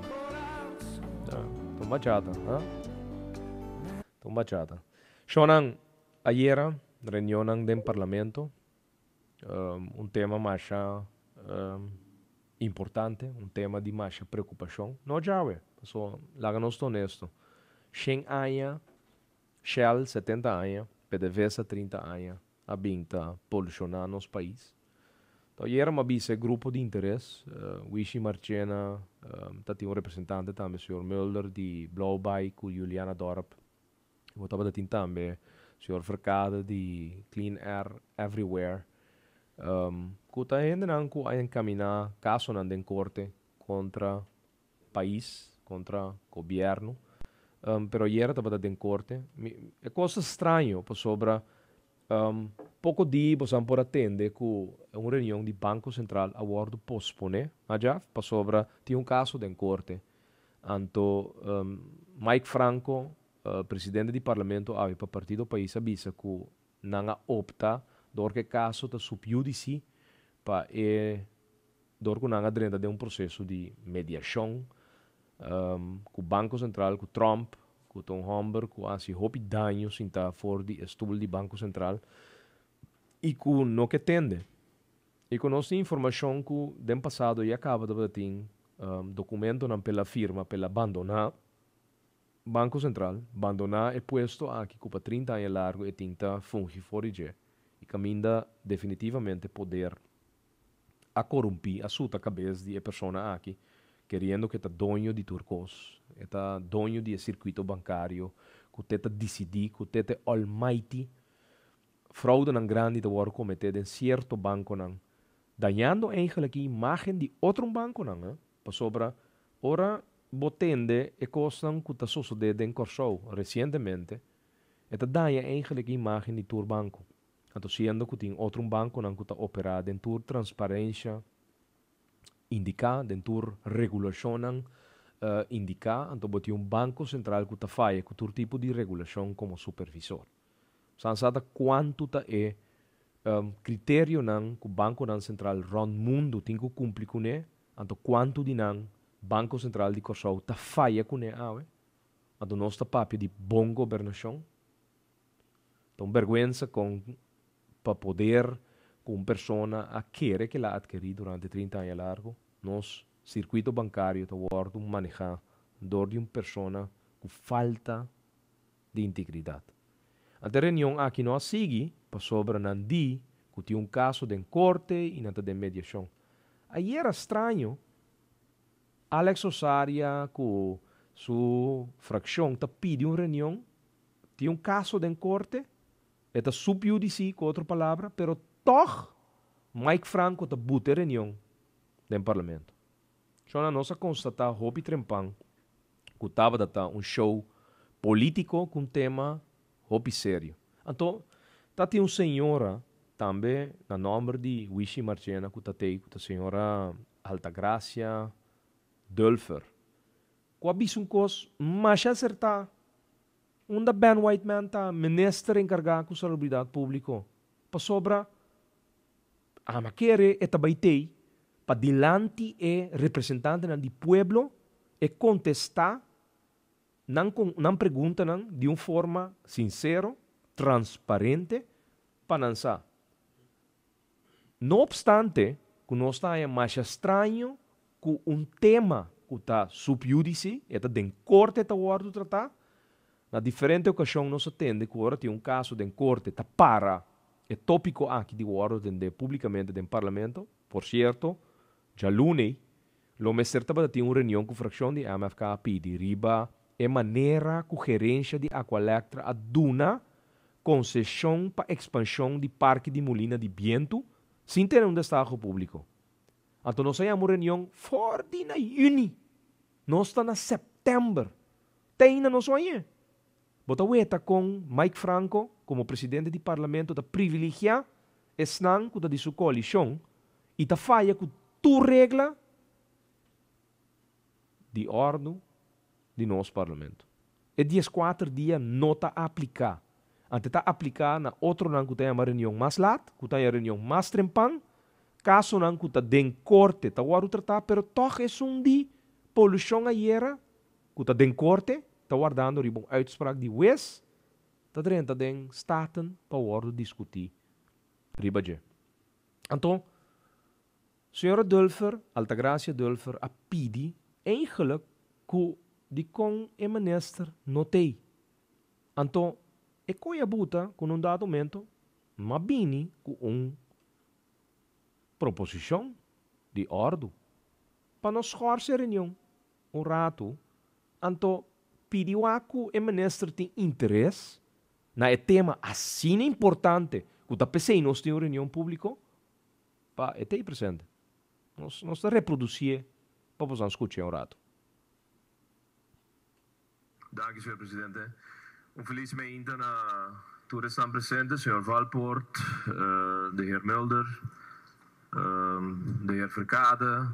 corazón. Ya, ta un bachata, ah? Ta un bachata. Shownan, ayera, reunionnan den parlamento, Un tema masha importante, un tema di masha preokupashon. No djawe, paso laga nos ta honesto, shen aña, Shell 70 aña, PDVSA 30 aña a bin ta polushoná nos pais. Ta ayera mi a bisa e grupo di interes, Wishi Marchena, ta tin un representante tambe, señor Mulder di Blauwbaai ku Juliana Dorp. Bo tabata tin tambe señor Verkade di Clean Air Everywhere, ku ta hendenan ku a enkaminá kasonan den korte kontra pais, kontra gobièrnu. Pero ayera tabata den korte. E kos ta straño pasobra poko di bosan por a tende ku un reunion di Banko Sentral a wòrdu posponé, ha Jaf? Pasobra tin un kaso den korte. Anto Mike Franco, presidente di Parlamento awe pa Partido Pais a bisa ku nan a opta dor ku e kaso ta sub judici pa e dor ku nan a drenta den un proseso di mediashon ku Banko Sentral, ku Trump, ku ta un hòmber ku a hasi hopi daño sinta for di e stul di Banko Sentral i ku no ke tende. I ku nos tin informashon ku den pasado ya kaba tabata tin dokumentonan p'el a firma p'el a bandoná Banko Sentral, bandoná e puesto aki ku pa 30 aña largu e tin ta fungi for di dje i kaminda definitivamente poder a korumpí, a suta kabes di e persona aki keriendo ku e ta doño di tur kos, e ta doño di e sirkuito bankario ku te ta disidí, ku te ta e almighty. Fraudenan grandi ta wòrdu kometé den sierto bankonan, dañando eigenlijk e imágen di otro bankonan, pasobra ora bo tende e kosnan ku ta sosodé den Kòrsou resientemente, e ta daña eigenlijk e imágen di tur banko. Anto siendo ku tin otro bankonan ku ta operá den tur transparensha indiká, den tur regulashonnan. indiká, anto bo tin un Banko Sentral ku ta faya ku tur tipo di regulashon komo supervisor. San sa ta kuantu ta e kriterionan ku bankonan sentral rònt mundu tin ku kumpli kuné, anto kuantu di nan Banko Sentral di Kòrsou ta faya kuné awe? Anto nos ta papia di bon gobernashon? Ta un bèrgwensa kon pa poder ku un persona a kere ke el a atkerí durante 30 aña largu, nos sirkuito bankario ta wòrdu manehá dor di un persona ku falta di integridat. Ante e reunion aki no a sigui pasobra nan di ku tin un kaso den korte i nan ta den mediashon. Ayera straño, Alex Osaria ku su frakshon ta pidi un reunion, tin un kaso den korte, e ta sub judici ku otro palabra, pero tòg Mike Franco ta buta e reunion den parlamento. Shona nos a konstatá hopi trempan ku tabata ta un show polítiko ku un tema hopi serio. Anto ta tin un señora tambe na nòmber di Wishi Marchena ku ta tei ku ta señora Altagracia Dulfer ku a bisa un kos masha asertá. Unda Ben Whiteman ta minister enkargá ku salubridat públiko? Pasobra ama kere e ta bai tei pa dilanti e representantenan di pueblo e kontestá nan nan preguntanan di un forma sinsero, transparente pa nan sa. No opstante ku nos ta haña masha straño ku un tema ku ta sub judice, e ta den korte ta wòrdu tratá, na diferente okashon nos a tende ku ora tin un kaso den korte ta para e tópiko aki di wòrdu atendé públikamente den parlamento. Por sierto, djalunei lo mester tabata tin un reunion ku frakshon di MFK a pidi riba e manera ku gerensha di Aqualectra a duna konseshon pa ekspanshon di parke di mulina di bientu sin tene un destaho públiko. Anto nos a yama un reunion for di na yüni. Nos ta na sèptèmber. Te ainda nos no a yé. Bo ta weta kon Mike Franco komo presidente di parlamento ta privilegiá esnan ku ta di su koalishon i ta faya ku tur regla di òrdu di nos parlamento. E 14 dia no ta apliká. Ante ta apliká na otronan ku ta yama reunion mas lat, ku ta haña reunion mas trempan, kasonan ku ta den korte ta wòrdu tratá, pero tòg esun di polushon ayera ku ta den korte ta wardando riba un uitspraak di hues ta drenta den Staten pa wòrdu diskutí riba dje. Anto, señora Dulfer, Altagracia Dulfer a pidi eigenlijk ku dikon e minister no t'ei. Anto, e koe a buta ku na un dado momento m'a bini ku un proposishon di òrdu pa nos schorse e reunion un ratu, anto pidi wak ku e minister tin interes na e tema asina importante ku ta p'esei nos tin un reunion públiko pa e t'ei presente. Nos nos ta reprodusié pa boso skuch'é un ratu. Danki, señor presidente. Un felis meinta na tur esnan presente, señor Valpoort, de heer Mulder, de heer Verkade,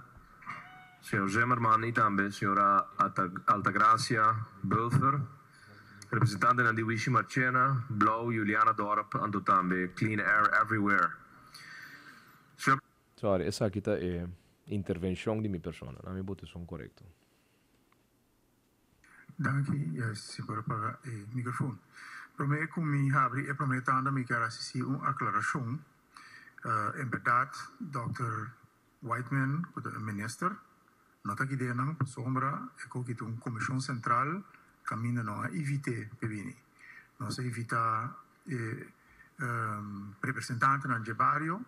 señor Zimmerman y tambe señora Altagracia Bulfer, representantenan di Wishi Marchena, Blauw, Juliana Dorp, anto tambe Clean Air Everywhere. Señor. Sorry, esaki ta e intervencion di mi persona. Na mi boteson corecto. Danki, si por a paga e microfoon. Prome cu mi habri e prome tanda mi kier haci si un aclaracion. En berdad Dòkter Whiteman cu ta e minister no ta aki den nan pasobra e cu aki ta un comision central caminda no a invite p'e bini. Nos a invita e representantenan dje bario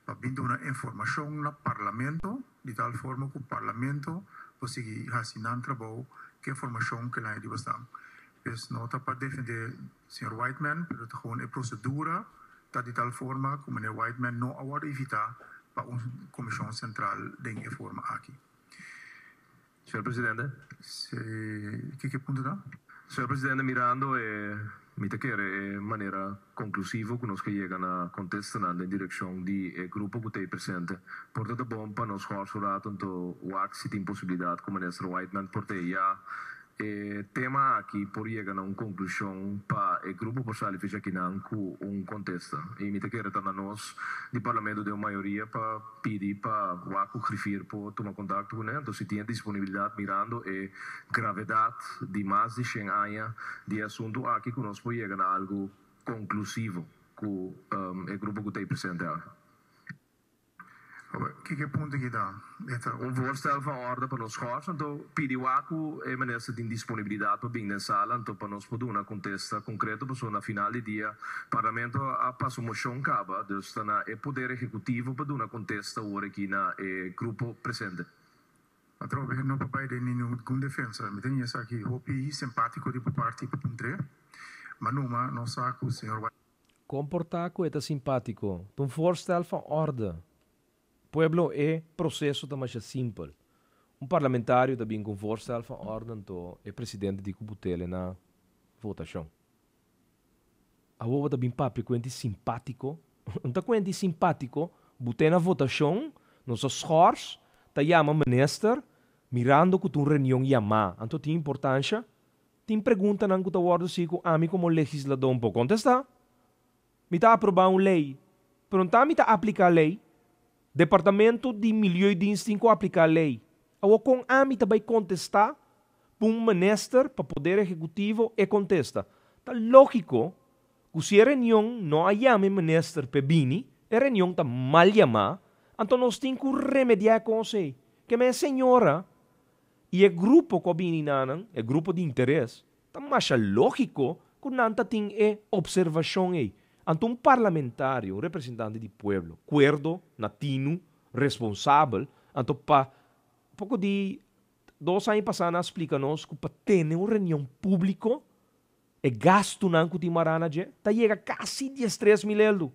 pa bin duna informacion na Parlamento di tal forma cu Parlamento por sigui haci nan trabou cu e informacion cu nan a di basnan. Pues no ta pa defende señor Whiteman pero ta gewoon e procedura ta di tal forma cu meneer Whiteman no a wordo invita pa un comision central den e forma aki. Señor Presidente. Si, kiko e punto ta? Señor Presidente, mirando e. Mi ta kere e manera konklusivo ku nos ke yega na kontestanan den direkshon di e grupo ku ta ei presente. Por ta ta bon pa nos schors un rato anto wak si tin posibilidat ku Minister Whiteman por ta ei ya e tema aki por yega na un konklushon pa e grupo por sali fecha akinan ku un kontesta. I mi ta kere ta na nos di Parlamento den un mayoria pa pidi pa wak ku Griffier por tuma kontakto kuné. Anto si tin e disponibilidat mirando e gravedat di mas di shen aña di e asuntu aki ku nos por yega na algu konklusivo ku e grupo ku ta ei presente awe. Kiko e punto ki ta? E ta. Un voorstel van orde pa nos schors, anto pidi wak ku e minister tin disponibilidat pa bin den sala, anto pa nos por duna kontesta konkreto, pasobra na final di dia Parlamento a pasa un moshon kaba, dus ta na e poder ehekutivo pa duna kontesta awor aki na e grupo presente. Atrobe no pa bai den ningun defensa, mi ta haña esaki hopi simpátiko di bo parti pa puntr'é, ma numa nos sa ku señor. Komportá ku e ta simpátiko. Ta un voorstel van orde. Pueblo, e proseso ta masha simpel. Un parlamentario ta bin ku un voorstel van orde anto e presidente di ku butele na votashon. Awor bo ta bin papia ku hende simpátiko? Un ta ku hende simpátiko, but'é na votashon, nos a schors, ta yama minister, mirando ku ta un reunion yamá, anto tin importansha? Tin preguntanan ku ta wòrdu si ku ami komo legisladó por kontestá. Mi ta aprobá un lei, pero no ta mi ta apliká lei. Departamento di Milieudienst tin ku apliká lei. Awor kon ami ta bai kontestá pa un minister, pa poder ehekutivo e kontesta? Ta lógiko ku si e reunion no a yama e minister p'e bini, e reunion ta mal yamá, anto nos tin ku remediá e kos ei. Ke men e señora I e grupo ku a bini na nan, e grupo di interes, ta masha lógiko ku nan ta tin e opservashon ei. Anto un parlamentario, un representante di pueblo, kuerdo, na tinu, responsabel, anto pa poko di dos aña pasá nan a splika nos ku pa tene un reunion públiko, e gastunan ku tin mará na dje ta yega kasi diestres mil eldu.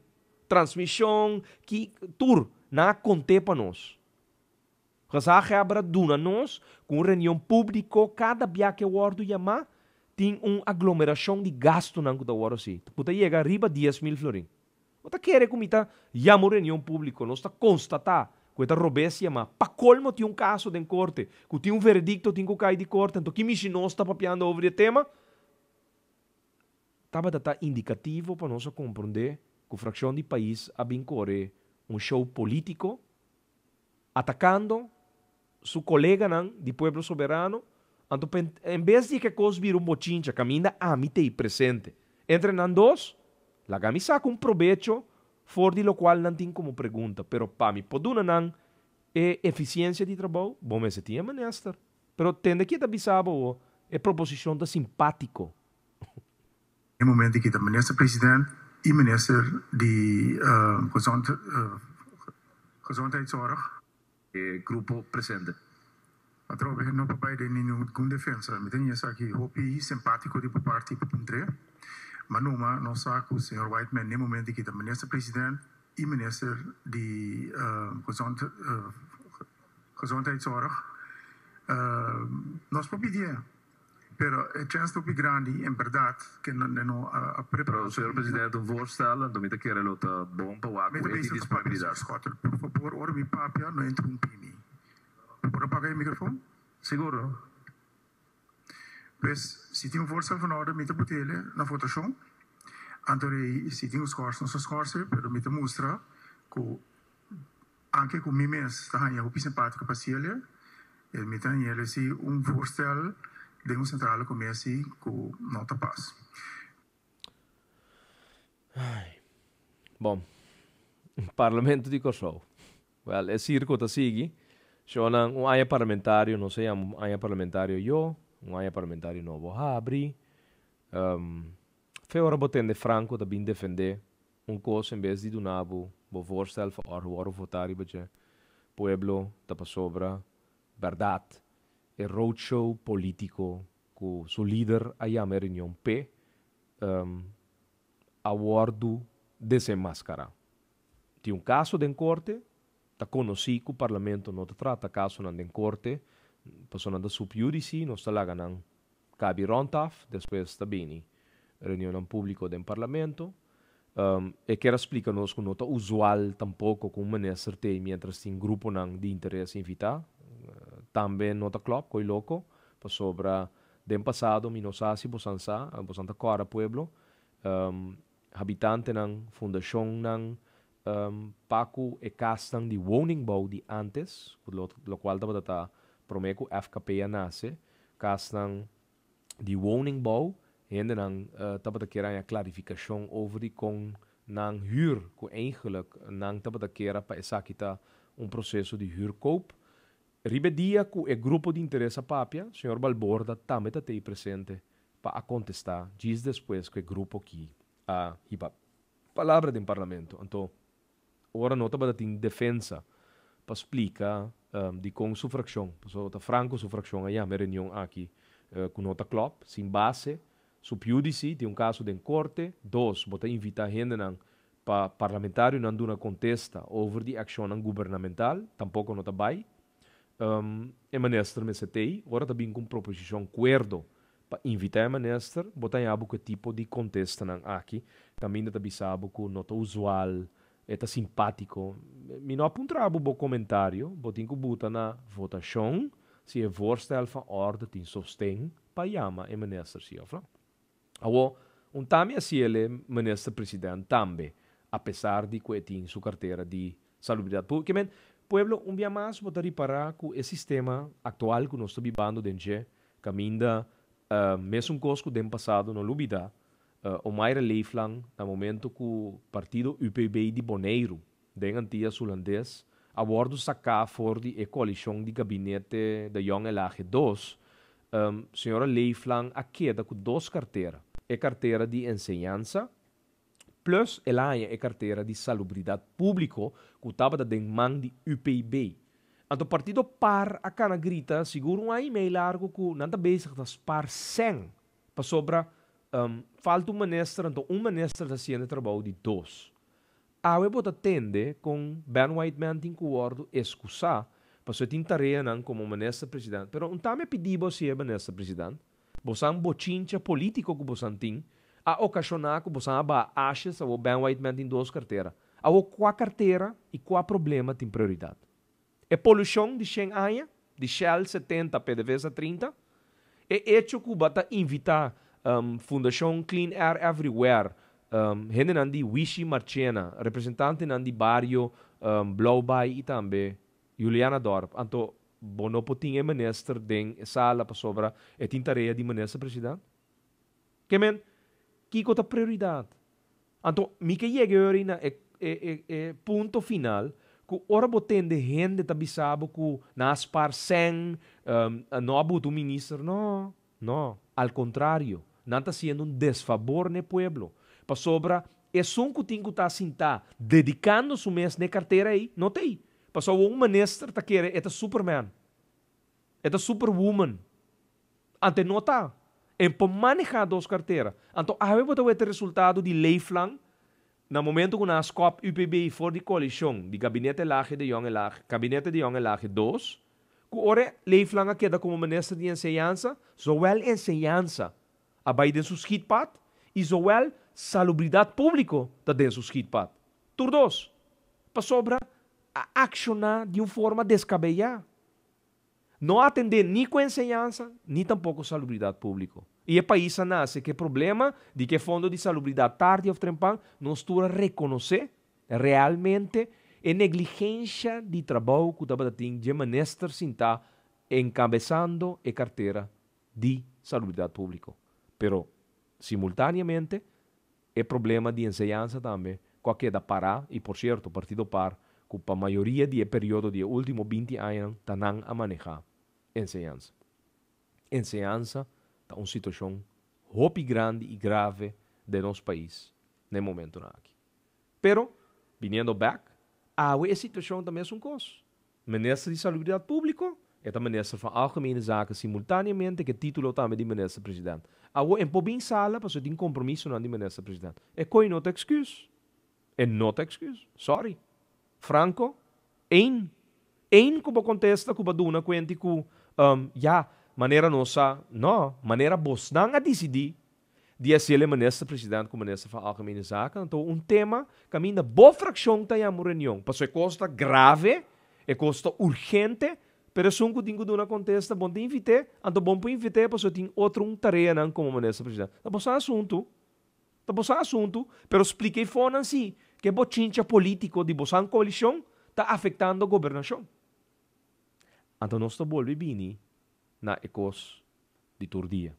Transmishon, ki, tur, nan a kont'é pa nos. Gezaghebber a duna nos ku un reunion públiko kada bia ke wòrdu yamá tin un aglomerashon di gastunan ku ta wòrdu hasi ku ta yega riba 10,000 florin. Bo ta kere ku mi ta yama un reunion públiko nos ta konstatá ku e ta robes yamá pa kolmo tin un kaso den korte ku tin un veredikto tin ku kai di korte anto ki mishi nos ta papiando over di e tema? Tabata ta indikativo pa nos a komprondé ku frakshon di pais a bin kore un show polítiko Atakando su koleganan di Pueblo Soberano, anto pa en bes di ke kos bira un bochincha kaminda ami t'ei presente entre nan dos, laga mi saka un probecho for di lokual nan tin komo pregunta, pero pa mi por duna nan e efisiensia di trabou, bo mester tin e minister. Pero tende ki e ta bisa bo awo, e proposishon ta simpátiko. E momento aki ta Minister President y Minister di Gezondheidszorg. E grupo presente. Atrobe no por bay den ningun defensa. Mi ta haña esaki hopi simpatico di bo parti pa puntr'é. Ma numa nos sa cu señor Whiteman n'e momento aki ta Minister President y Minister di Gezondheidszorg. Nos por pidié. Pero e chens ta hopi grandi en berdad ke nan no a prepara. Pero, señor presidente, un voorstel, anto mi ta kere lo ta bon pa wak Mi ku ta e bezig tin ta papia, disponibilidad. señor Schotter. Por fabor, ora mi papia, no interumpi mi. Bo por a paga e microfon? Sigur. Pues, si tin un voorstel van orde, mi ta putele na votacion. Anto rei, si tin un schors, nos ta schorse, pero mi ta mustra ku Anke ku mi mes ta haña hopi simpátiko pa Celia, e mi ta hañ'el esi un voorstel den un sentrale komesi ku no ta pas. Ai. Bon. Parlamento di Kòrsou. Wèl, e sirko ta sigui. Shownan, un aña parlamentario, nos a yama un aña parlamentario yo, un aña parlamentario nobo habri. Fe ora bo tende Franco ta bin defendé un kos en bes di duna bo bo voorstel for or wòrdu votá riba dje. Pueblo ta pasobra bèrdat e roadshow polítiko ku su lider a yama e reunion p'e a wòrdu desenmaskará. Tin un kaso den korte, ta konosí ku parlamento no ta trata kasonan den korte pasobra nan ta sub judice, nos ta laga nan Kabi rònt af, despues ta bini. reunionnan públiko den parlamento. E kier a splika nos ku no ta usual tampoko ku un minister t'ei miéntras tin gruponan di interes invitá. Tambe no ta klòp, ko'i loko, pasobra den pasado mi no sa si bosan sa, bosan ta kòrda pueblo, habitantenan, fundashonnan pa ku e kasnan di woningbouw di ántes, ku lokual tabata ta promé ku FKP a nase, kasnan di woningbouw, hendenan tabata kier haña klarifikashon over di kon nan hür, ku eigenlijk nan tabata kier pa esaki ta un proseso di hürkoop. Riba e dia ku e grupo di interes a papia, señor Balborda tambe ta tei presente pa a kontestá djis despues ku e grupo ki a hiba palabra den parlamento. Anto ora no tabata tin defensa pa splika dikon su frakshon, pasobra ta Franco su frakshon a yama e reunion aki ku no ta klòp, sin base, sub judice, tin un kaso den korte, dos, bo ta invitá hendenan pa parlamentarionan duna kontesta over di akshonnan gubernamental, tampoko no ta bai. E minister mester t'ei, ora ta bin ku un proposishon kuerdo pa invitá e minister, bo ta haña bo ku e tipo di kontestanan aki, kaminda ta bisa bo ku no ta usual, e ta simpátiko. Mi no a puntra bo bo komentario, bo tin ku buta na votashon si e voorstel van orde tin sosten pa yama e minister si òf no. Awor, un ta mi hasiel e minister president tambe, apesar di ku e tin su kartera di Salubridat Públiko. Ke men, pueblo, un bia mas bo ta ripará ku e sistema aktual ku nos ta bibando den dje, kaminda mesun kos ku den pasado no lubidá, Omayra Leeflang na momento ku partido UPB di Boneiru den Antias Hulandes a wòrdu saká for di e koalishon di gabinete De Jong Elhage dos, señora Leeflang a keda ku dos kartera, e kartera di enseñansa plus el a haña e kartera di salubridat públiko ku tabata den man di UPB. Anto partido par a kana grita sigur un aña i mei largu ku nan ta bezig ta spar sèn pasobra falta un minister anto un minister ta hasiendo e trabou di dos. Awe bo ta tende kon Ben Whiteman tin ku wòrdu eskusá pasobra e tin tareanan komo minister president. Pero un tambe pidi bo si e minister president. Bosan bochincha polítiko ku bosan tin a okashoná ku bosan a baha ashes awor Ben Whiteman tin dos kartera. Awor kua kartera i kua problema tin prioridat? E polushon di shen aña, di Shell 70 PDVSA 30? E echo ku bo ta invitá Fundashon Clean Air Everywhere, hendenan di Wishi Marchena, representantenan di bario Blauwbaai i tambe Julianadorp, anto bo no por tin e minister den e sala pasobra e tin tarea di minister president? Ke men, kiko ta prioridat? Anto mi ke yega e ora ei na e e e punto final ku ora bo tende hende ta bisa bo ku nan a spar sèn, no a buta un minister, no, no, al kontrario, nan ta hasiendo un desfabor na e pueblo, pasobra esun ku tin ku ta sintá dedikando su mes na e kartera ei, no ta ei, pasobra un minister ta kere e ta superman, e ta superwoman. Ante no ta. En por maneha dos cartera. Anto awe bo ta weta resultado di Leeflang na momento cu nan a scop UPB for di coalicion di Gabinete Lage de Jong Elhage, Gabinete de Jong Elhage dos, cu ora Leeflang a keda como Minister di Enseñansa, zowel enseñansa a bay den su schietpad y zowel salubridad publico ta den su schietpad. Tur dos. Pasobra a acciona di un forma descabeya. No atendé ni ku enseñansa ni tampoko salubridat públiko. I e pais a nase ku e problema di ku e fondo di salubridat tardi òf trempan nos tur a rekonosé realmente e negligensha di trabou ku tabata tin dje minister sintá enkabesando e kartera di salubridat públiko. Pero simultaneamente E problema di enseñansa tambe cu a keda para y por cierto Partido par cu pa mayoria di e periodo di e ultimo 20 añanan ta nan a maneha enseñansa. Enseñansa ta un situacion hopi grandi y grave den nos pais na e momentonan aki. Pero, biniendo bek, awe e situacion ta mesun cos. Minister di Salubridad Público, e ta Minister van Algemene Zaken simultáneamente ku e título tambe di Minister President. Awor e por bin sala pasobra e tin kompromisonan di Minister President. E koe no ta excuse. E no ta excuse. Sorry. Franco, ein. Ein ku bo kontesta ku bo a duna kuenti ku, ya, manera nos sa, no, manera bosnan a disidí. Di hasiel e minister president ku minister van Algemene Zaken, anto un tema kaminda bo frakshon ta yama un reunion, paso e kos ta grave, e kos ta urgente, pero esun ku tin ku duna kontesta bon ta invit'é, anto bon por invit'é paso e tin otro un tareanan komo minister president. Ta boso asuntu, ta boso asuntu, pero splika e fonan si ke bochincha politiko di bosan koalishon ta afektando gobernashon. Anto nos ta bolbe bini na e kos di tur dia.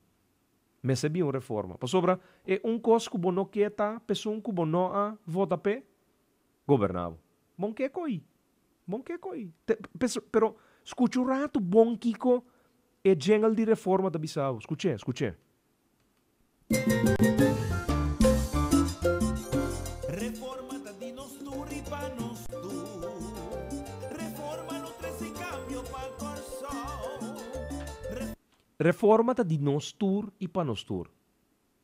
Mester bin un reforma. Pasobra e un kos ku bo no ke ta p'esun ku bo no a vota p'e, goberná bo. Bon ke koi. Bon ke koi. Pero skucha un ratu bon kiko e jingle di reforma ta bisa bo. Skuch'é, skuch'é. Reforma ta di nos tur i pa nos tur. Reforma lo trese kambio pa Kòrsou. Reforma ta di nos tur i pa nos tur.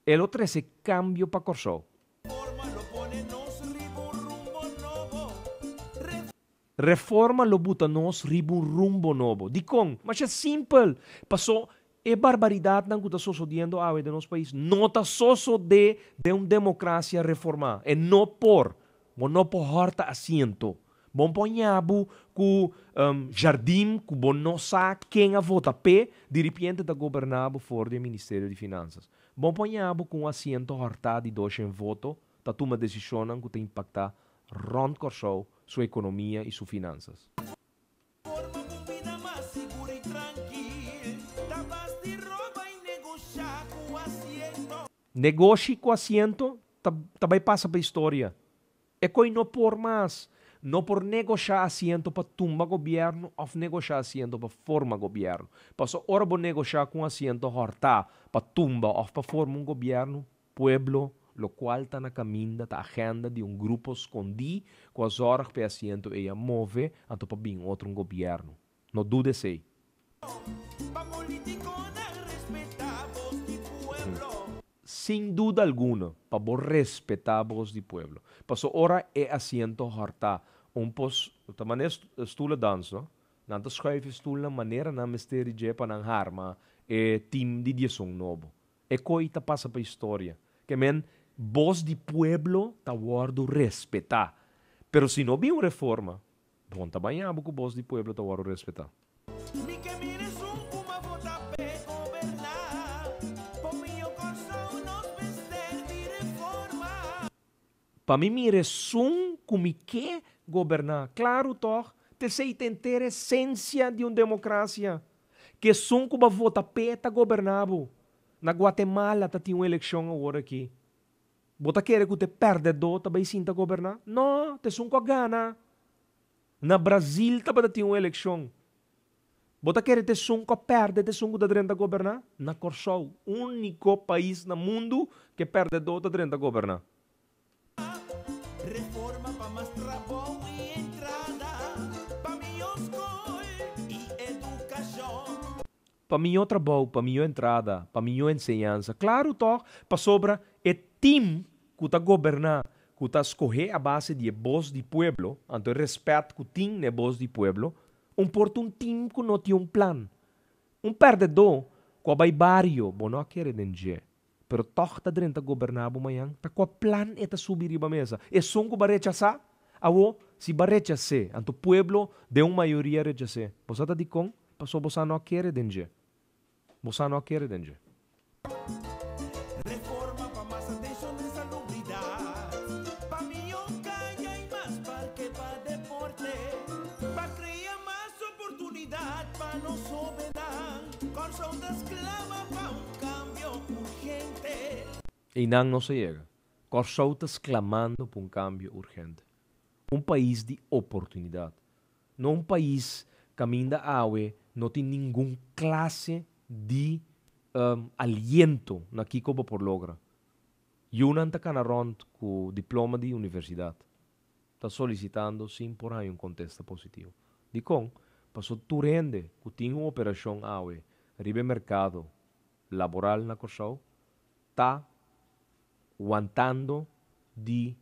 E lo trese kambio pa Kòrsou. Reforma lo pone nos riba un rumbo nobo. Reforma lo buta nos riba un rumbo nobo. Dikon? Masha simpel! Pasó e barbaridatnan ku ta sosodiendo awe den nos pais no ta sosodé den un demokrasia reformá. E no por. Bo no por hòrta asiento. Bo por ña bo ku Jardim ku bo no sa ken a vota p'e, diripiente ta goberná bo for di e Ministerio di Finansas. Bo por ña bo ku un asiento hòrtá di doshen voto ta tuma desishonnan ku ta impaktá rònt Kòrsou su ekonomia i su finansas. Forma un bida mas sigur i trankil, ta basti roba i negoshá ku asiento. Negoshi ku asiento ta ta bai pasa pa historia. E koi no por mas. No por negoshá asiento pa tumba gobièrnu òf negoshá asiento pa forma gobièrnu. Pasobra ora bo negoshá ku un asiento hòrtá pa tumba òf pa forma un gobièrnu, pueblo, lokual ta na kaminda ta agenda di un grupo skondí ku a zòrg pa e asiento ei a move anto pa bin otro un gobièrnu. No duda esei. Pa politiconan respeta bos di pueblo. Sin duda alguno pa bo respeta bos di pueblo. Paso ora e asiento hòrtá un pos ta manera stoelen dans no. Nan ta schuif e stoelnan manera nan mester di dje pa nan harma e team di diesun nobo. E koi ta pasa pa historia. Ke men bos di pueblo ta wòrdu respetá. Pero si no bin un reforma, bon ta baña bo ku bos di pueblo ta wòrdu respetá. Mi ke mira esun ku m'a vota p'e goberná. Pa mihó Kòrsou nos mester di reforma. Pa mi mira esun ku mi ke goberná. Klaru tòg, t'esei ta henter esensia di un demokrasia. Ke esun ku bo a vota p'e ta goberná bo. Na Guatemala ta tin un elekshon awor aki. Bo ta kere ku t'e pèrdèdó ta bai sinta goberná? No, t'esun ku a gana. Na Brazil tabata tin un elekshon. Bo ta kere t'esun ku a pèrdè t'esun ku ta drenta goberná? Na Kòrsou, úniko pais na mundu ku e pèrdèdó ta drenta goberná. Reforma pa mas trabou i entrada, pa mihó skol i edukashon. Pa mihó trabou, pa mihó entrada, pa mihó enseñansa. Klaru tòg, pasobra e tim ku ta goberná, ku ta skohé a base di e bos di pueblo, anto e rèspèt ku tin na e bos di pueblo, un por ta un tim ku no tin un plan. Un pèrdèdó ku a bai bario, bo no a kere den dje. Pero tòg ta drenta goberná bo mañan? Ta kua plan e ta subi riba mesa? Esun ku bo a rechasá? Awó, si bo a rechas'é, anto pueblo den un mayoria a rechas'é. Bo sa ta dikon? Pasobra bo sa no a kere den dje. Bo sa no a kere den dje. Reforma pa mas atenshon den salubridat, pa mihó kaya i mas parke pa deporte, pa krea mas oportunidat pa nos hóbennan. Kòrsou ta sklama pa un kambio urgente. Einan nos a yega. Kòrsou ta sklamando pa un kambio urgente. Un pais di oportunidat. No un pais kaminda awe no tin ningun klase di aliento na kiko bo por logra. Yunan ta kana rònt ku diploma di universidat. Ta solisitando sin por haña un kontesta positivo. Dikon? Paso tur hende ku tin un operashon awe riba e merkado laboral na Kòrsou ta wantando di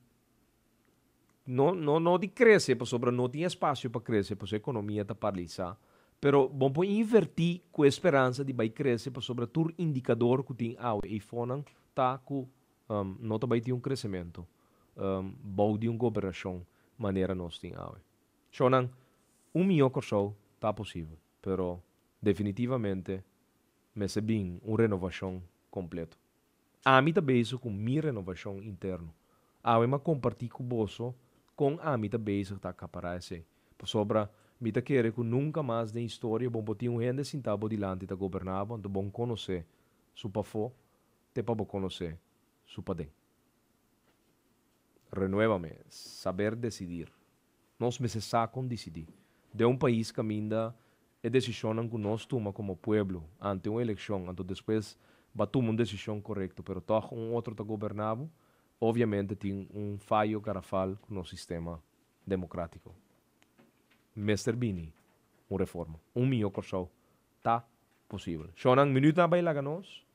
no no no di krese pasobra no tin espasio pa krese pasobra e ekonomia ta paralisá pero bo por invertí ku e speransa di bai krese pasobra tur indikador ku tin awe eifonan. ta ku no ta bai tin un kresementu bou di un gobernashon manera nos tin awe. Shownan, un mihó Kòrsou ta posibel, pero definitivamente mester bin un renovashon kompleto. Ami ta bezig ku mi renovashon interno. Awe m'a kompartí ku boso kon ami ta bezig ta akapará esei. Pasobra mi ta kere ku nunka mas den historia bo por tin un hende sintá bo dilanti ta goberná bo, anto bo n konosé su pafó te pa bo konosé su paden. Renuévame, saber decidir. Nos mester sa kon disidí. Den un pais kaminda e desishonnan ku nos tuma komo pueblo ante un elekshon anto despues ba tuma un desishon korekto pero tòg un otro ta goberná bo, obviamente tin un fayo garafal ku nos sistema demokrátiko. Mester bini un reforma. Un mihó Kòrsou ta posibel. Shownan, minütnan a bai laga nos.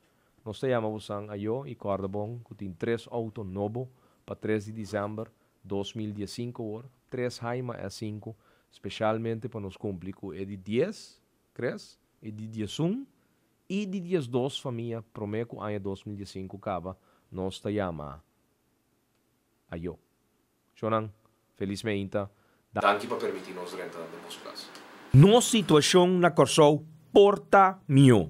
Nos ta yama bosan ayó i kòrda bon ku tin tres outo nobo pa tres di desèmber 2015 awor, tres Haima S sinku, spesialmente pa nos kumpli ku e di 10, kres, e di 11 i di 12 famia promé ku aña 2015 kaba, nos ta yama ayó. Shownan, felis meinta. Danki pa permití nos drenta den boso kas. Nos situashon na Kòrsou por ta mihó.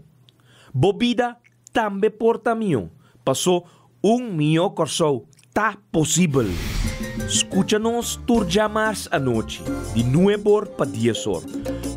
Bo bida tambe por ta mihó. Pasó un mihó Kòrsou ta posibel. Skucha nos tur djamars anochi, di 9 or pa 10 or.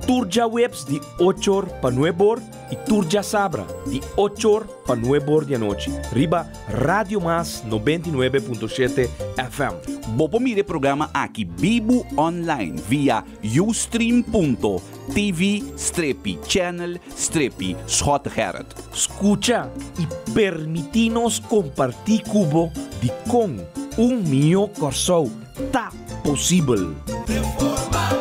Tur djaweps di 8 or pa 9 or i tur djasabra di 8 or pa 9 or di anochi. Riba Radio Mas 99.7 FM. Bo por mira e programa aki bibu online via ustream.tv/channel/SchotteGerrit. Skucha i permití nos kompartí ku bo di kon un mihó Kòrsou ta posibel. Reforma.